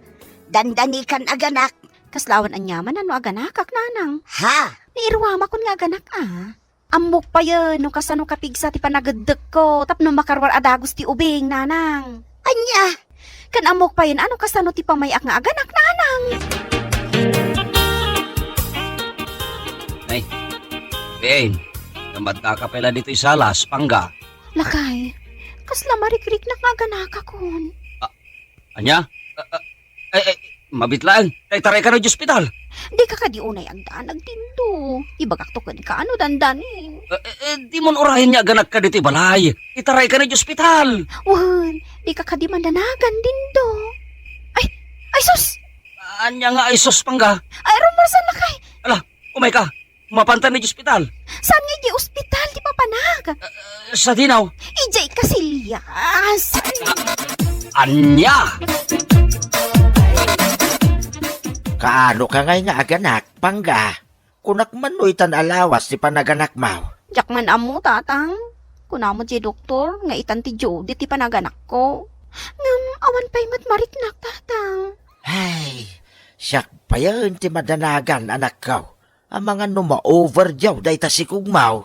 Dandanikan aganak. Kasla awan aniaman a no aganakak, nanang. Ha? Ni iruamakon nga aganak a. Ammok payen no kasano kapigsa ti panageddekko tapno makaruar a dagus ti ubing, nanang. Ania? Ken ammok payen a no kasano ti pamay-ak nga aganak, nanang. Ay, Beng, namadka ka pay la ditoy salas, Pangga. Lakay, kasla marikriknak nga aganakakon. Ah, ania? Ah, ah, ay, ay, mabit laeng. Tay taray ka na di ospital. Dika kadi unay agdanag, Dindo. Ibagakto kenka no dandanin. Eh, eh, eh, dimon urayen nga aganakka ditoy balay. Itaray ka na di ospital. Wen, dika kadi mandanagan, Dindo. Ay, ay sus! Ania nga ay sus, Pangga? Ay, rumarsan, lakay. Ala, umay ka. Mapanta na di ospital. Saan nga di ospital ti papanak? Eh, eh, sa dinaw. Ijay kasilyas. Ania? Kaano ka ngay nga aganak, Pangga? Kunak man no itan a lawas ti panaganakmo. Diak man ammo, Tatang. Kuna met ti doktor nga itan ti Jody ti panaganakko. Ngem awan pay met mariknak, Tatang. Ay, siak payen ti madanagan, anakko. Amangan no ma-over diaw dayta sikogmo.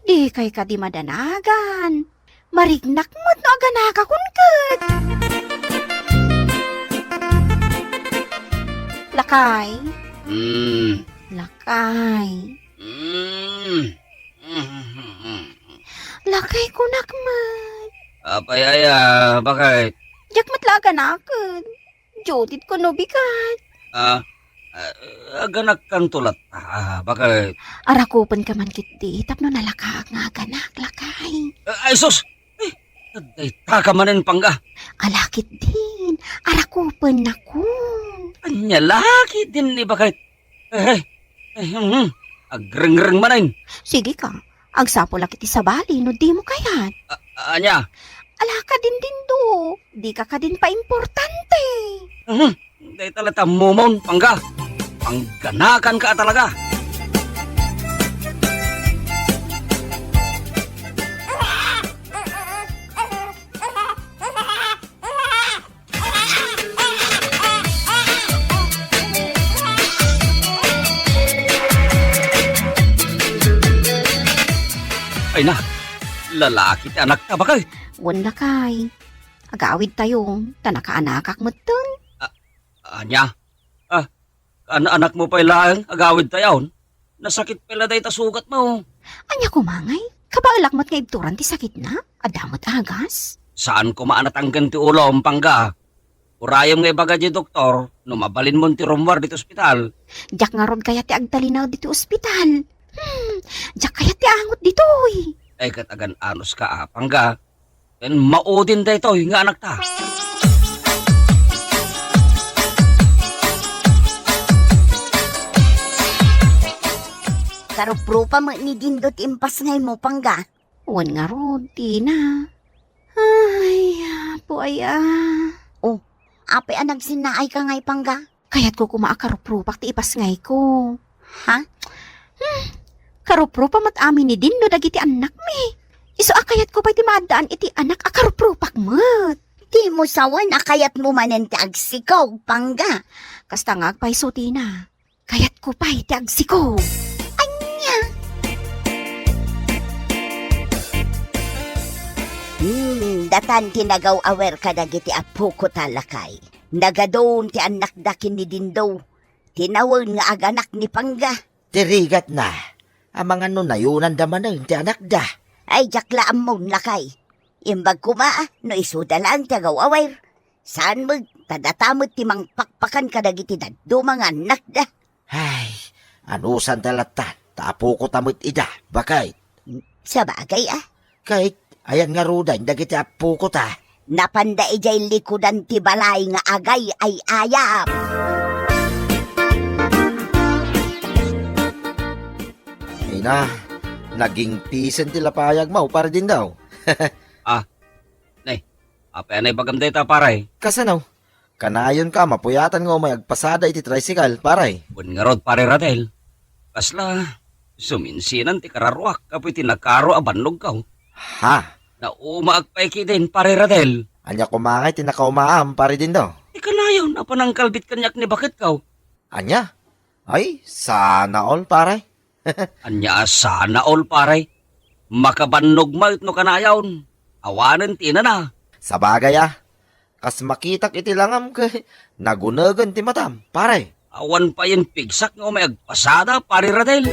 Dikay kadi madanagan. Mariknak met no aganakakon ket. Lakay. Mm. Lakay. Mm. Lakay, kunak met. Apay aya, bakit? Diak met la aganaken. Jotitko no bigat. Ah, ah, aganakkanto latta. Ah, bakit? Arakupenka man ketdi tapno nalakaak nga aganak, lakay. Ah, ay, sus! Eh, nagdayta ka manen, Pangga. Ala ketdin, arakupennakon. Ania la ketdin ni bakit? Eh, eh, eh, hmm, hmm. Agrengreng manen. Sige ka, agsapulak iti sabali no dimo kayat. A-, ania? Ala kadin, Dindo, dika kadin paimportante. Mhm. Dayta latta, Momon, Pangga. Pangganakan ka talaga. Ay na, lalaki ti anakta, bakit? Wen, lakay. Agawidtayo, ta nakaanakak metten. A-, ania? Ah, kaan-anakmo pay laeng, agawidtayon? Nasakit pay la dayta sugatmo. Ania koma ngay? Kabaelak met nga ibturan ti sakitna? Adda met agas? Saan koma a natangken ti ulom, Pangga. Urayem nga ibaga ti doktor no mabalinmon ti rummuar ditoy ospital. Diak ngarud kayat ti agtalinaed ditoy ospital. Hmm, diak kayat ti angot ditoy. Ay, ket agan-anos ka, a, Pangga. Ken maudin daytoy nga anakta. Karuprupa met ni Dindo ti impasngaymo, Pangga. Wen ngarud, Tina. Ay, apo aya. Oh, apay a nagsinnaayka ngay, Pangga? Kayatko koma a karuprupak ti ipasngayko. Ha? Hmm, karuprupa met amin ni Dindo dagiti annakmi. Isu a kayatko pay ti maaddaan iti anak a karuprupak met. Dimo sawen a kayatmo manen ti agsikog, Pangga. Kasta nga agpayso, Tina. Kayatko pay ti agsikog. Ania? Hmm, datan ti nagaw-awer kadagiti apoko ta, lakay. Nagadun ti annakda ken ni Dindo. Ti nawen nga aganak ni Pangga. Ti rigatna, amangan no nayunanda manen ti anakda. Ay, diak la ammon, lakay. Imbag koma, no isuda laeng ti agaw-awer. Saan met, ta data met ti mangpakpakan kadagiti dadduma nga annakda. Ay, anusan ta latta, ta apokota met ida, baket. Sabagay, a. Ket, ayan ngaruden dagiti apokota. Napanda idiay likudan ti balay nga agay-ay-ayam. Ay na, nagingpisen ti lapayagmo, Pare Dindaw. Ah, ne, apay a naibagam dayta, pare? Kasano? Kanayonka a mapuyatan nga umay agpasada iti tricycle, pare. Wen ngarud, Pare Radel. Kasla, suminsinan ti kararuak gapu iti nakaro a bannogko. Ha? Naumaak pay ketdin, Pare Radel. Ania koma ngay ti nakaumaam, Pare Dindaw? Ti kanayon a panangkalbit kaniak ni baketko. Ania? Ay, sana all, pare. Ania a sana all, pare? Makabannog met no kanayon. Awanen ti inana. Sabagay, a. Kas makitak iti langam ket nagunegen ti matam, pare. Awan payen pigsak nga umay agpasada, Pare Radel.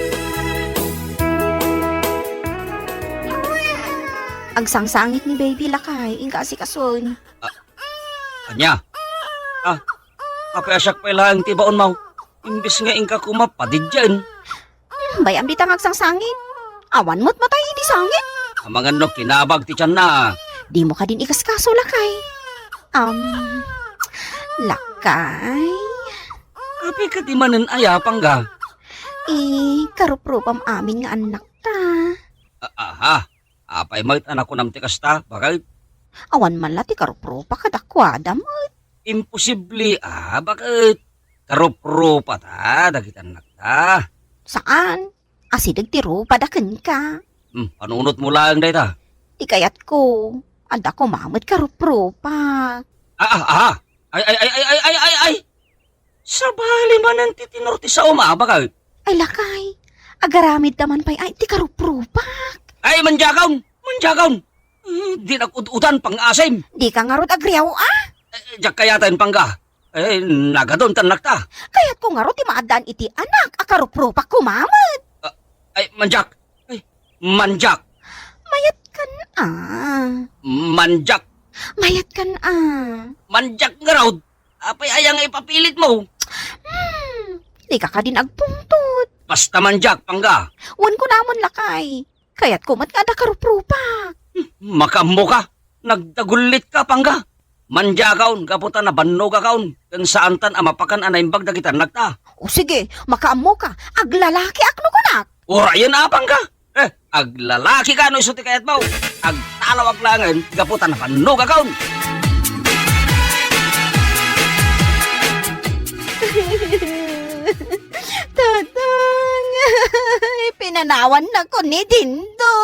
Agsangsangit ni baby, lakay, inka asikason. Ania? Ah, apay a siak pay laeng ti baonmo? Imbes nga inka koma padiddien. Hmm, bay-am dita nga agsangsangit. Awan met matay idi sangit. Amangan no kinabag ti tianna. Dimo kadin ikaskaso, lakay. Am, lakay. Apay kadi manen aya, Pangga? I, karuprupam amin nga annakta. A-, aha. Apay met a nakunam ti kasta, baket? Awan man la ti karuprupa kadakuada met. Imposible a, baket? Karuprupata dagiti annakta. Saan? Asideg ti rupada kenka. Hmm, panunotmo laeng dayta. Ti kayatko, adda koma met karuprupak. Ah, ah, ah! Ay, ay, ay, ay, ay, ay, ay, ay! Sabali manen ti tenor ti saom a, baket? Ay, lakay, agaramidda man pay ay ti karuprupak. Ay, mandiakon! Mandiakon! Eh, dinak ud-udan, pang-asim. Dika ngarud agriaw, a? Eh, diak kayaten, Pangga. Eh, nagadun ti annakta. Kayatko ngarud ti maaddaan iti anak a karuprupak koma met. Ah, ay, mandiak. Ay, mandiak. Mayatkan, a. Mandiak. Mayatkan, a. Mandiak ngarud. Apay aya nga ipapilitmo? Hmm, dika kadin agpungtot. Basta mandiak, Pangga. Wen kunamon, lakay. Kayatko met nga adda karuprupak. Hmm, makaammoka. Nagdagullitka, Pangga. Mandiakon gapu ta nabannogakon ken saantan a mapakan a naimbag dagiti annakta. O sige, makaammoka. Aglalakiak no kunak. Urayen a, Pangga. Eh, aglalakika no isu ti kayatmo. Agtalawak laengen gapu ta nabannogakon. Tatang, ipinanawannakon ni Dindo.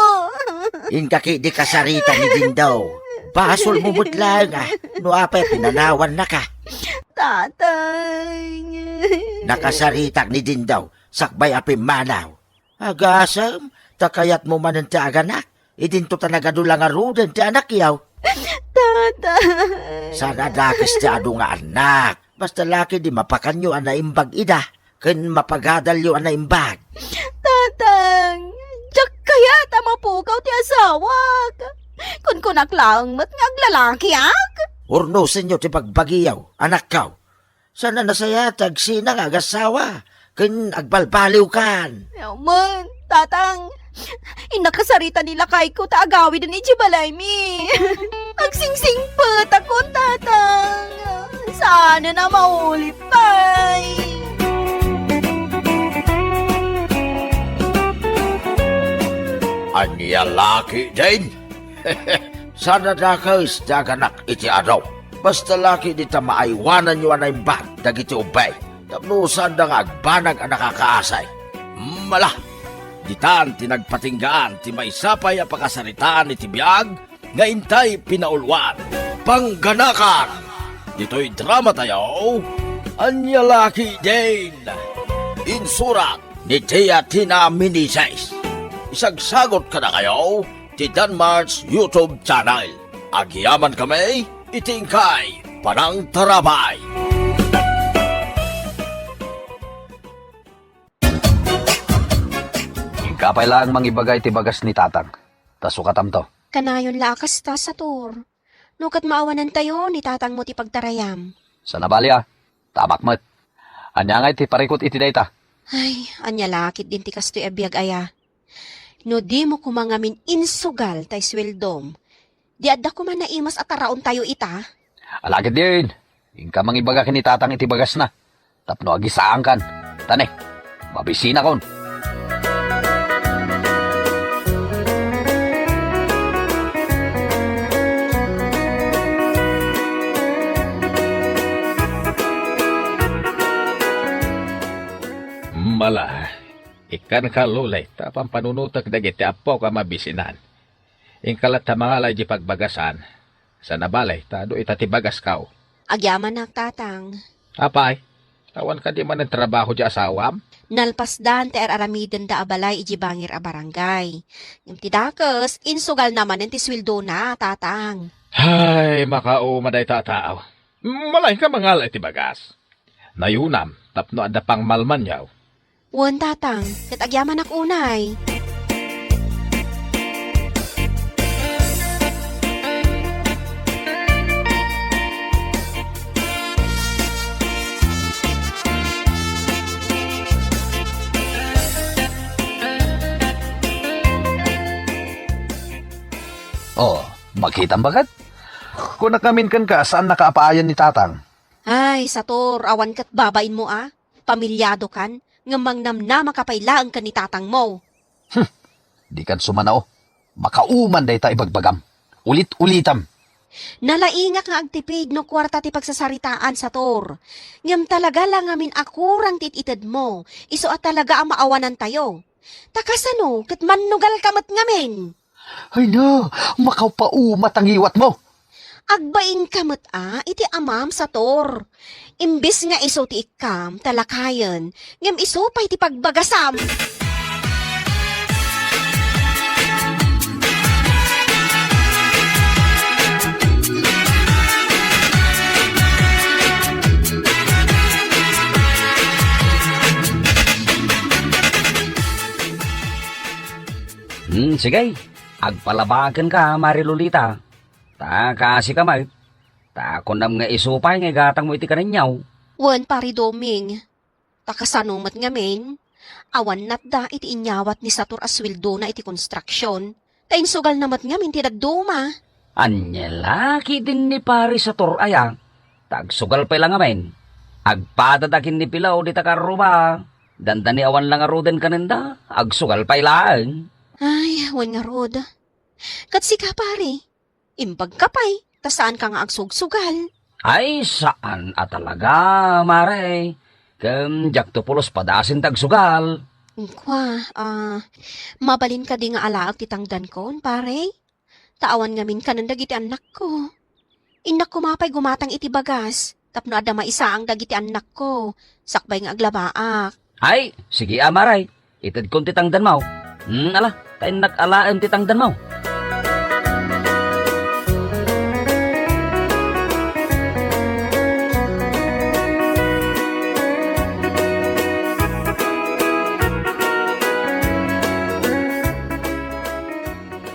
Inka ketdi kasarita ni Dindo. Basolmo met laeng, a, no apay pinanawannaka. Tatang. Nakasaritak ni Dindo sakbay a pimmanaw. Agasem, ta kayatmo manen ti aganak, idinto ta nagadu la ngaruden ti anakyo. Tatay. Saan a dakes ti adu nga annak, basta la ketdi mapakanyo a naimbag ida, ken mapagadalyo a naimbag. Tatang, diak kayat a mapukaw ti asawak. Kunkunak laeng met nga aglalakiak. Urnosenyo ti bagbagiyo, anakko. Saan a nasayaat ti agsina nga agassawa ken agbalbaliwkan. Amen, Tatang. Innak kasarita ni lakayko ta agawiden idiay balaymi. Agsingsingpetakon, Tatang. Saanen a maulip pay. Ania la ketdin? Saan a dakes ti aganak iti adu. Basta la ketdi ta maaywananyo a naimbag dagiti ubbing tapno saanda nga agbanag a nakakaasi. Mala, ditan ti nagpatinggaan ti maysa pay a pakasaritaan iti biag nga intay pinauluan. Pangganakan ditoy dramatayo, Ania la ketdin? Insurat ni Tia Tina Meneses. Isagsagot kadakayo ti Danmar's YouTube channel. Agyamankami iti inkay panangtarabay. Inka pay laeng mangibaga iti bagas ni Tatang, ta sukatamto. Kanayon la a kasta, Sator. No ket maawanantayo ni tatangmo ti pagtarayam. Saan a bali a, tamak met. Ania ngay ti parikut iti dayta? Ay, ania la ketdin ti kastoy a biag aya? No dimo koma ngamin insugal tay sueldom, di adda koma naimas a taraontayo ita? Ala ketdin, inka mangibaga ken ni tatang iti bagasna. Tapno agisaankan. Ta ne, mabisinakon. Mala, ikkanka, Lulay, ta pampanunotek dagiti appok a mabisinan. Inka latta mangala iti pagbagasan. Saan a bali, ta adu ita ti bagaskaw. Agyamanak, Tatang. Apay, awan kadi manen trabaho ti asawam? Nalpasdan ti ar-aramidenda a balay iti bangir a barangay. Ngem ti dakes, insugalna manen ti sueldona, Tatang. Ay, makauma dayta a tao. Mala, inka mangala iti bagas. Nayunam tapno adda pangmalmanyaw. Wen, Tatang, ket agyamanak unay. Oh, makitam baket? Kunak ngamin kenka, saannaka a paayan ni tatang. Ay, Sator, awan ket babainmo a. Pamilyadokan, ngem mangnamnamaka pay laeng ken ni tatangmo. Hmm, dikan sumanao. Makauman dayta ibagbagam. Ulit-ulitam. Nalaingak nga agtipid no kuarta ti pagsasaritaan, Sator. Ngem talaga la ngamin a kurang ti it-itedmo, isu a talaga a maawanantayo. Ta kasano ket mannugalka met ngamin? Ay na, makapauma ta ngiwatmo. Agbainka met a iti amam, Sator. Imbes nga isu ti ikkam, talakayen, ngem isu pay ti pagbagasam. Hmm, sige. Agpalabakenka, Mari Lolita. Ta kaasika met, ta kunam nga isu pay nga igatangmo iti kaniak. Wen, Pari Doming. Ta kasano met ngamin, awan natda iti inyawat ni Sator a sueldona iti konstruksion, ta insugalna met ngamin ti dadduma. Ania la ketdin ni Pari Sator aya? Ta agsugal pay la ngamin. Agpadada ken ni Pilaw dita karruma. Dandani awan la ngaruden kanenda, agsugal pay laeng. Ay, wen ngarud. Ket sika, pare, imbagka pay, ta saanka nga agsugsugal. Ay, saan a talaga, mare. Ken diakto pulos padasen ti agsugal. Kua, ah, mabalin kadi nga alaek ti tangdankon, pare? Ta awan ngamin kanen dagiti annakko. Innak koma pay gumatang iti bagas tapno adda maisaang dagiti annakko, sakbay nga aglabaak. Ay, sige a, mare. Itedkon ti tangdanmo. Hmm, ala, ta innak alaen ti tangdanmo.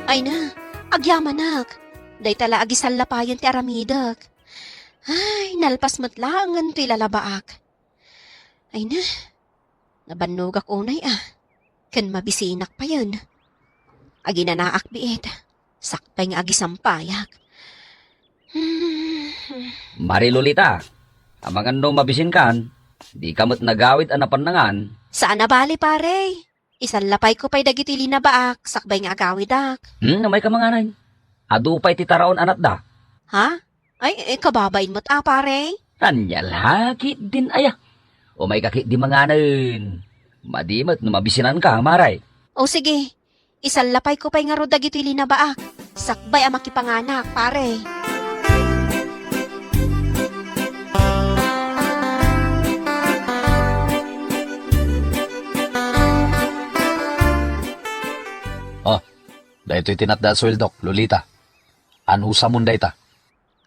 Ay na, agyamanak. Dayta la agisallapayen ti aramidek. Ay, nalpas met laengen toy lalabaak. Ay na, nabannogak unay a, ken mabisinak payen. Aginanaak biit, sakbay nga agisampayak. Hmm. Mari Lolita, amangan no mabisinkan, dika met nagawid a napannangan. Saan a bali, pare. Isallapayko pay dagitoy linabaak, sakbay nga agawidak. Hmm, umayka manganen. Adu pay ti taraon a natda. Ha? Ay, eh, kababain met a, pare? Ania la ketdin aya? Umayka ketdi manganen. Madi met no mabisinanka, mare. O sige, isallapayko pay ngarud dagitoy linabaak. Sakbay a makipanganak, pare. Oh, daytoy ti natda a sueldok, Lolita. Anusamon dayta?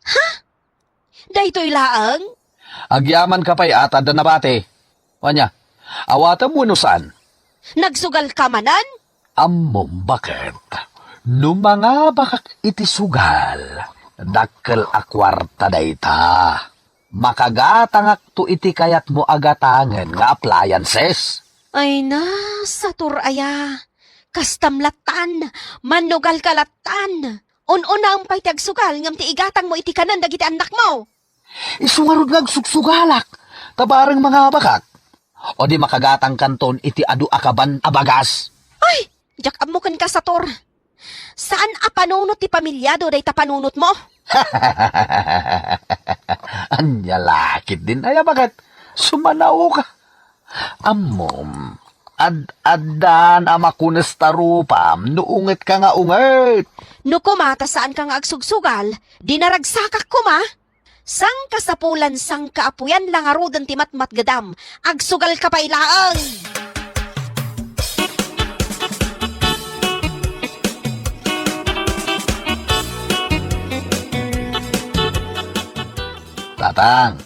Ha? Daytoy laeng? Agyamanka pay a ta adda nabati. Ania, awatem wenno saan? Nagsugalka manen? Ammom baket. No mangabakak iti sugal, Dakkel a kuarta dayta. Makagatangakto iti kayatmo a gatangen nga appliances. Ay na, sator aya. Kastam lattan, mannugal ka lattan. Un-unaem pay ti agsugal ngem ti igatangmo iti kanen dagiti annakmo. Isu ngarud nga agsugsugalak, ta bareng mangabakak. O di makagatangkanton iti adu a kaban a bagas. Ay, diak ammo kenka, sator. Saan a panunot ti pamiliado dayta panunotmo? Ania la ketdin aya, baket? Sumanaoka. Ammom, ad-addan a makunes ta rupam no ungetka nga unget. No koma ta saanka nga agsugsugal, di naragsakak koma. Sangkasapulan, sangkaapuyan la ngaruden ti matmatgedam. Agsugalka pay laeng! Tatang,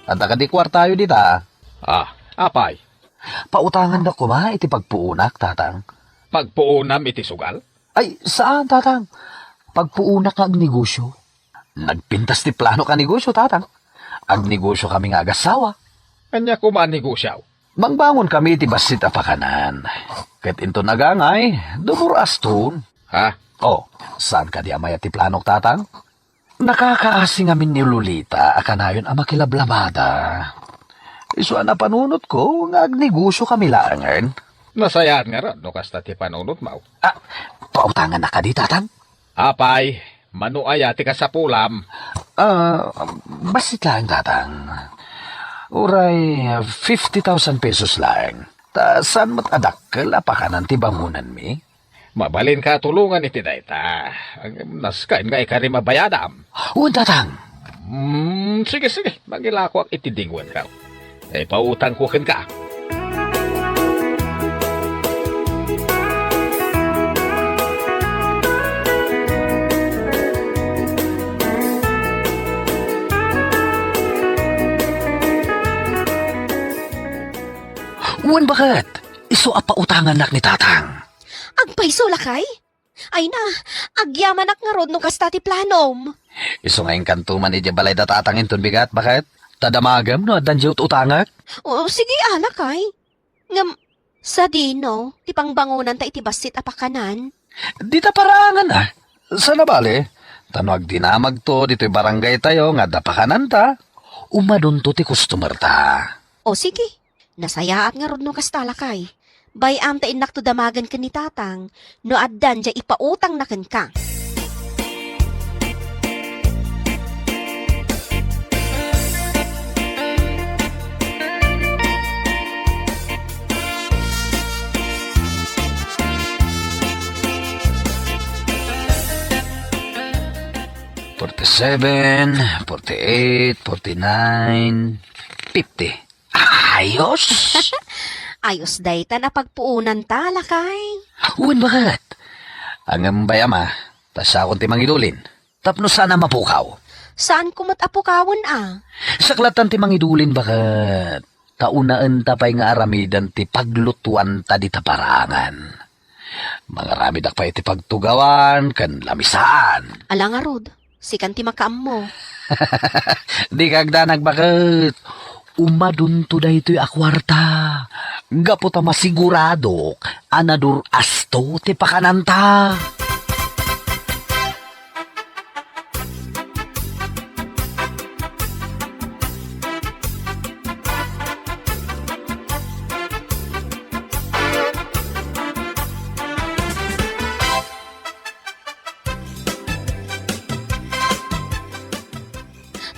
adda kadi kuartayo dita? Ah, apay? Pautanganda koma iti pagpuonak, Tatang. Pagpuonam iti sugal? Ay, saan, Tatang. Pagpuonak nga agnegosyo. Nagpintas ti plano ka negosyo, Tatang. Agnegosyo kami nga agassawa. Ania koma a negosyo? Mangbangon kami iti bassit a pakanan. Ket inton agangay, dumuraston. Ha? Oh, saan kadi a mayat ti planok, Tatang? Nakakaasi ngamin ni Lolita a kanayon a makilablabada. Isu a napanunotko nga agnegosyo kami laengen. Nasayaat ngarud no kasta ti panunotmo. Ah, pautangannaka kadi, Tatang? Apay, mano aya ti kasapulam? Ah, bassit laeng, Tatang. Uray fifty thousand pesos laeng. Ta saan met a dakkel a pakanan ti bangonanmi? Mabalinka a tulongan iti dayta. Ngem nasken nga ikarim a bayadam. Wen, Tatang. Hmm, sige, sige. Mangilakoak iti dingoenko. Ipautangko kenka. Wen, baket? Isu a pautangannak ni Tatang. Agpayso, lakay? Ay na, agyamanak ngarud no kasta ti planom. Isu nga inkanto man idiay balay da Tatang inton bigat, baket? Ta damagem no addan diay ut-utangek? O, sige, a, lakay. Ngem, sadino ti pangbangonanta iti bassit a pakanan? Dita paraangan, a. Saan a bale, ta no agdinamagto ditoy barangaytayo nga adda pakananta, umadunto ti customerta. O, sige. Nasayaat ngarud no kasta, lakay. Bay-am ta innakto damagen ken ni Tatang no addan diay ipautangna kenka. Forty-seven, forty-eight, forty-nine, fifty. Ayos! Ayos dayta a pagpuonanta, lakay. Wen, baket? Ngem bay-am, a, ta siakon ti mangidulin. Tapno saan a mapukaw. Saanko met a pukawen, a. Siak lattan ti mangidulin, baket? Ta unaenta pay nga aramiden ti paglutuanta dita paraangan. Mangaramidak pay iti pagtugawan ken lamisaan. Ala ngarud, sikan ti makaammo. Dika agdanag, baket. Umadunto daytoy a kuarta. Gapu ta masiguradok a nadur-asto ti pakananta.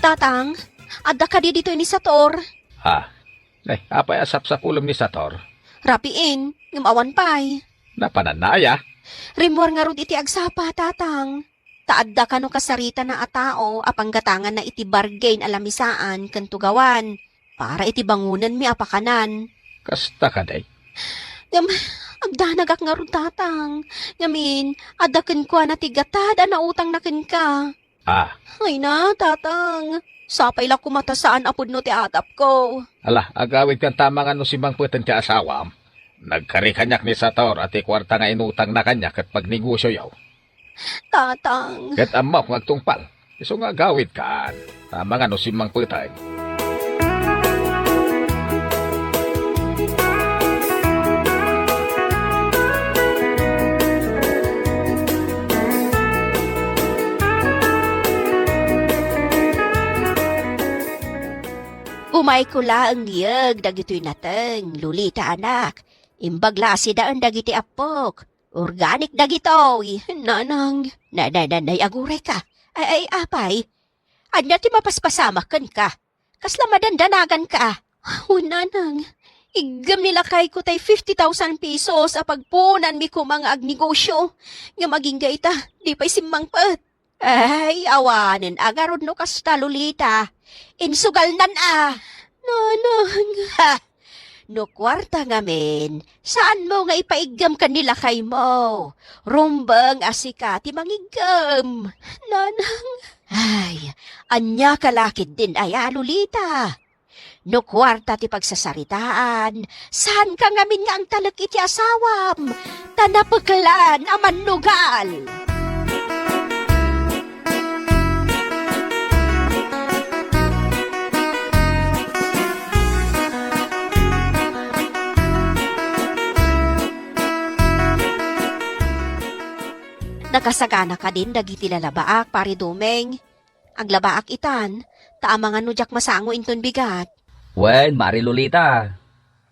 Tatang, adda kadi ditoy ni Sator? Ha? Ay, apay a sapsapulem ni Sator? Rapiin, ngem awan pay. Napananna aya? Rimmuar ngarud iti agsapa, Tatang. Ta adda kano kasaritana a tao a panggatanganna iti bargain a lamisaan ken tugawan para iti bangonenmi a pakanan. Kasta kadi? Ngem, agdanagak ngarud, Tatang. Ngamin, adda kenkuana ti gatad a nautangna kenka. Ah. Ay na, Tatang. Sapay la koma ta saan a pudno ti atapko. Ala, agawidkan ta mangan no simmangpeten ti asawam. Nagkari kaniak ni Sator a ti kuarta nga inutangna kaniak ket pagnegosioyo. Tatang. Ket ammok nga agtungpal. Isu nga agawidkan. Amangan no simmangpetay. Umayko laeng yeg dagitoy nateng, Lolita anak. Imbag la a sidaen dagiti appok. Organic dagitoy, nanang. Na, na, na, nay, agurayka. Ay, ay, apay. Ania ti mapaspasamak kenka? Kasla madandanaganka. O, nanang, iggem ni lakayko tay fifty thousand pesos a pagpuonanmi koma nga agnegosyo. Ngem agingga ita, di pay simmangpet. Ay, awanen a ngarud no kasta, Lolita. Insugalnan a. Nanang. Ha! No kuarta ngamin, saanmo nga ipaiggem ken ni lakaymo. Rumbeng a sika ti mangiggem. Nanang. Ay, ania ka la ketdin aya, Lolita? No kuarta ti pagsasaritaan, saanka ngamin nga agtalek iti asawam, ta napeklan a mannugal. Nakasagana kadin dagiti lalabaak, Pare Domeng? Aglabaak itan, ta amangan no diak masango inton bigat. Wen, Mare Lolita.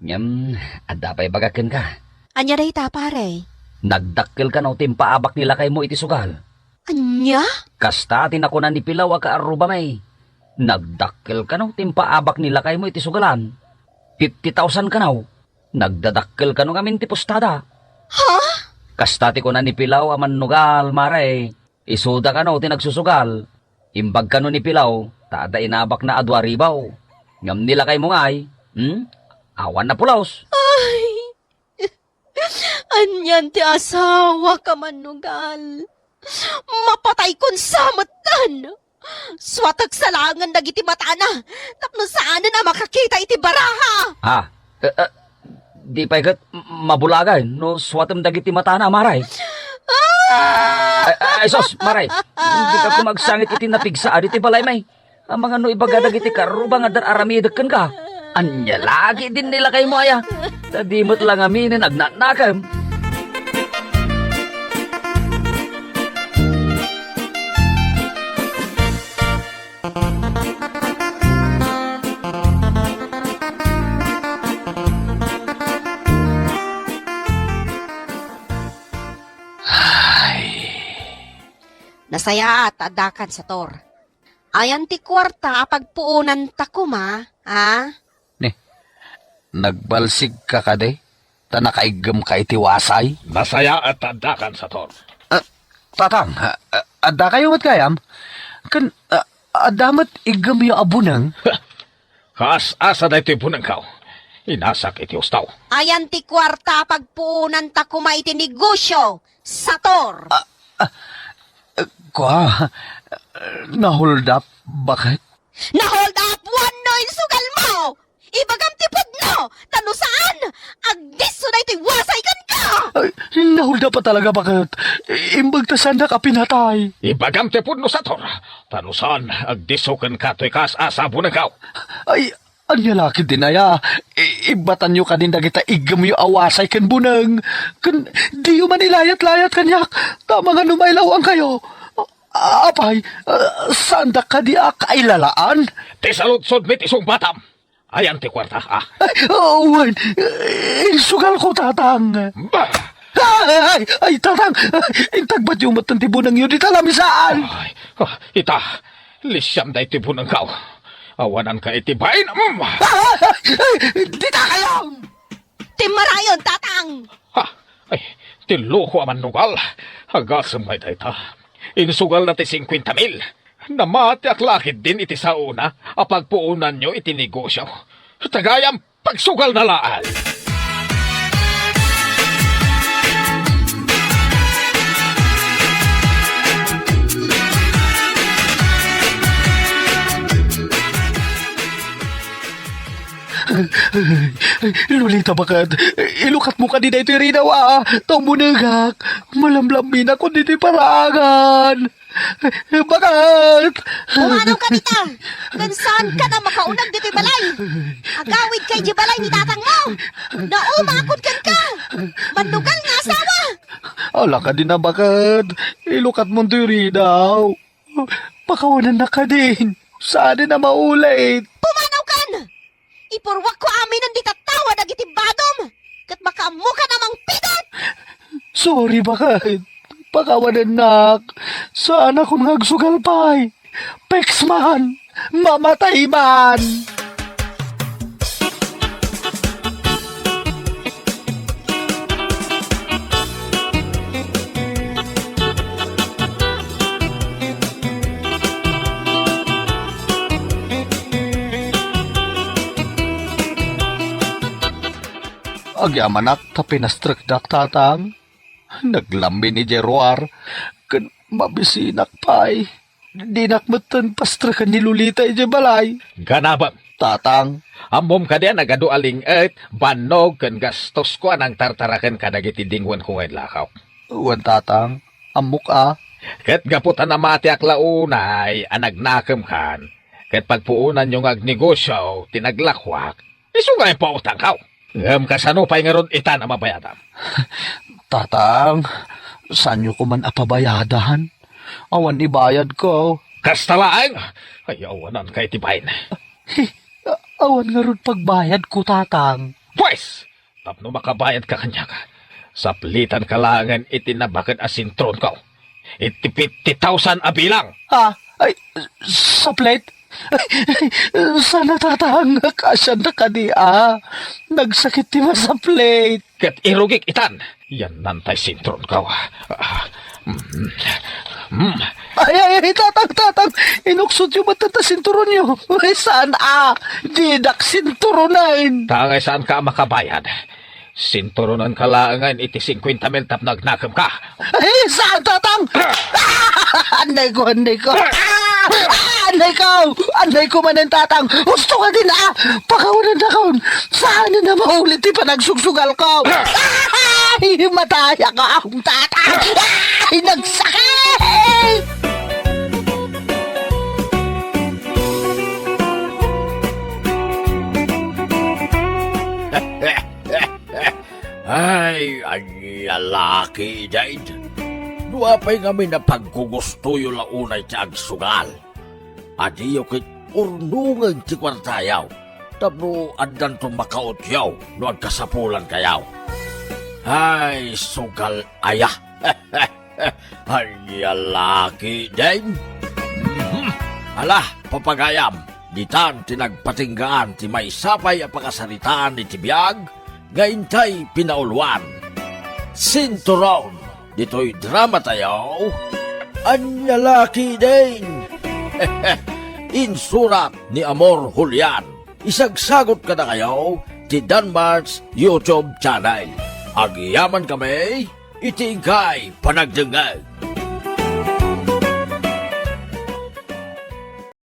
Ngem, adda pay ibagak kenka. Ania dayta, pare? Nagdakkel kano ti impaabak ni lakaymo iti sugal. Ania? Kasta ti nakuna ni Pilaw a kaarrubami. Nagdakkel kano ti impaabak ni lakaymo iti sugalan. Fifty thousand kano. Nagdadakkel kano ngamin ti pustada. Ha? Kasta ti kuna ni Pilaw a mannugal, Mare. Isuda kano ti nagsusugal. Imbag kano ni Pilaw, ta adda inabakna a dua ribu. Ngem ni lakaymo ngay, hmm? Awan napulos. Ay! Anian ti asawak a mannugal? Mapataykon sa metten! Suatek sa laengen dagiti matana tapno saanen a makakita iti baraha! Ha? Eh, eh, di pay ket m-, mabulagan no suatem dagiti matana, Mare. Ah! Ay, ay, sus, Mare. Dika koma agsangit iti napigsa a ditoy balaymi. Amangan no ibaga dagiti kaarruba nga adda aramidek kenka. Ania la ketdin ni lakaymo aya? Ta di met la ngaminen agnanakem. Ay. Nasayaat a addakan, Sator. Ayan ti kuarta a pagpuonanta koma, a? Ni, nagbalsigka kadi? Ta nakaiggemka iti wasay? Nasayaat a addakan, Sator. Ah, Tatang, ah, ah, addakayo met gayam? Ken, ah, adda met iggemyo a buneng? Kaas-asa daytoy bunengko. Inasak iti husto. Ayan ti kuarta a pagpuonanta koma iti negosio, Sator. Ah, ah, kua, na-hold up, baket? Na-hold up wenno insugalmo? Ibagam ti pudno, ta no saan, agdisso daytoy wasay kenka! Ay, na-hold up a talaga, baket? Imbag ta saannak a pinatay. Ibagam ti pudno, Sator, ta no saan, agdisso kenka toy kaas-asa a bunengko. Ay, ania la ketdin aya? I-, ibbatanyo kadin dagita iggemyo a wasay ken buneng. Ken diyo man ilayat-layat kaniak, ta amangan no mailaw-angkayo. A-, apay, ah, saandak kadi a kailalaan? Ti saludsodmi ti sungbatam. Ayan ti kuarta, a? Ay, oh, wen, eh, insugalko, Tatang. Bah! Ay, ay, ay, Tatang! Intagbatyo met ti bunengyo dita lamisaan! Ay, ah, ita, lisiam daytoy bunengko. Awananka iti bain. Mm. Ah, ay, dita kayo! Ti marayon, Tatang! Ha? Ay, ti loko a mannugal. Agasem ngay dayta. Insugalna ti singkuenta mil. Namatiak la ketdin iti saona a pagpuonanyo iti negosio. Ta gayam, pagsugalna laeng. Lolita, baket, ilukatmo kadi daytoy ridaw a, ta umunegak. Malamlamminak ditoy paraangan. Bakit? Pumanawka dita! Ngem saanka a makauneg ditoy balay! Agawidka idiay balay ni tatangmo! Naumakon kenka! Mannugal nga asawa! Ala kadi a bakit? Ilukatmo toy ridaw. Pakawanennak kadin. Saanen a maulit. Pumanawkan! Ipurruakko aminen dita tattawa dagiti badom, ket makaammokan a mangpigat! Sorry, bakit? Pakawanennak. Saanakon nga agsugal pay. Peks man! Mamatay man! Agyamanak ta pinastrekdak, tatang. Naglammi ni Jeroar ken mabisinak pay. Dinak metten pastreken ni Lolita idiay balay. Ganabem. Tatang. Ammom kadi a nagadu a ling-et, bannog ken gastosko a nangtartaraken kadagiti dingwenko nga inlakaw? Wen, tatang. Ammok a. Ket gapu ta namatiak la unay a nagnakemkan, ket pagpuonanyo nga agnegosio ti naglakuak, isu nga ipautangkaw. Ngem kasano pay ngarud itan a mabayadam? Tatang, saanyo koman a pabayadan? Awan ibayadko. Kasta laeng! Ay, awananka iti bain. He, a-, awan ngarud pagbayadko, tatang. Pues, tapno makabayadka kaniak, saplitanka laengen iti nabaked a sinturonko. Iti fifty thousand a bilang. Ha? Ay, saplit? Ay, sana, tatang, kaasianda kadi a. Nagsakit ti masaplit. Ket irugik itan. Yannantay sinturonko. Ah, mm, mm. Ay, ay, ay, tatang, tatang. Inuksotyo met ta sinturonyo. Ay, saan a? Didak sinturonen. Tangay saanka a makabayad. Sinturonanka laengen iti singkuenta mil tapno agnakemka. Ay, saan, tatang? Ah! Anday ko, anday ko. Ah! Ah, anday ko! Anday ko manen, tatang! Husto ka din, ah! Pakawanennakon! Saan na maulit ti panagsugsugalko? Ay, matayak, tatang! Ay, nagsakit! Ay, ania la ketdin? No apay ngamin a paggugustoyo la unay ti agsugal, adiyo ket urnongen ti kuartayo tapno addanto makautyo no agkasapulankayo. Ay, sugal aya! Ania la ketdin? Mhm. Ala, papagayam, ditan ti nagpatinggaan ti maysa pay a pakasaritaan iti biag nga intay pinauluan. Sinturon ditoy dramatayo, Ania la ketdin? Insurat ni Amor Julian. Isagsagut kadakayo ti Danmar's YouTube channel. Agyamankami iti inkay panagdengngeg.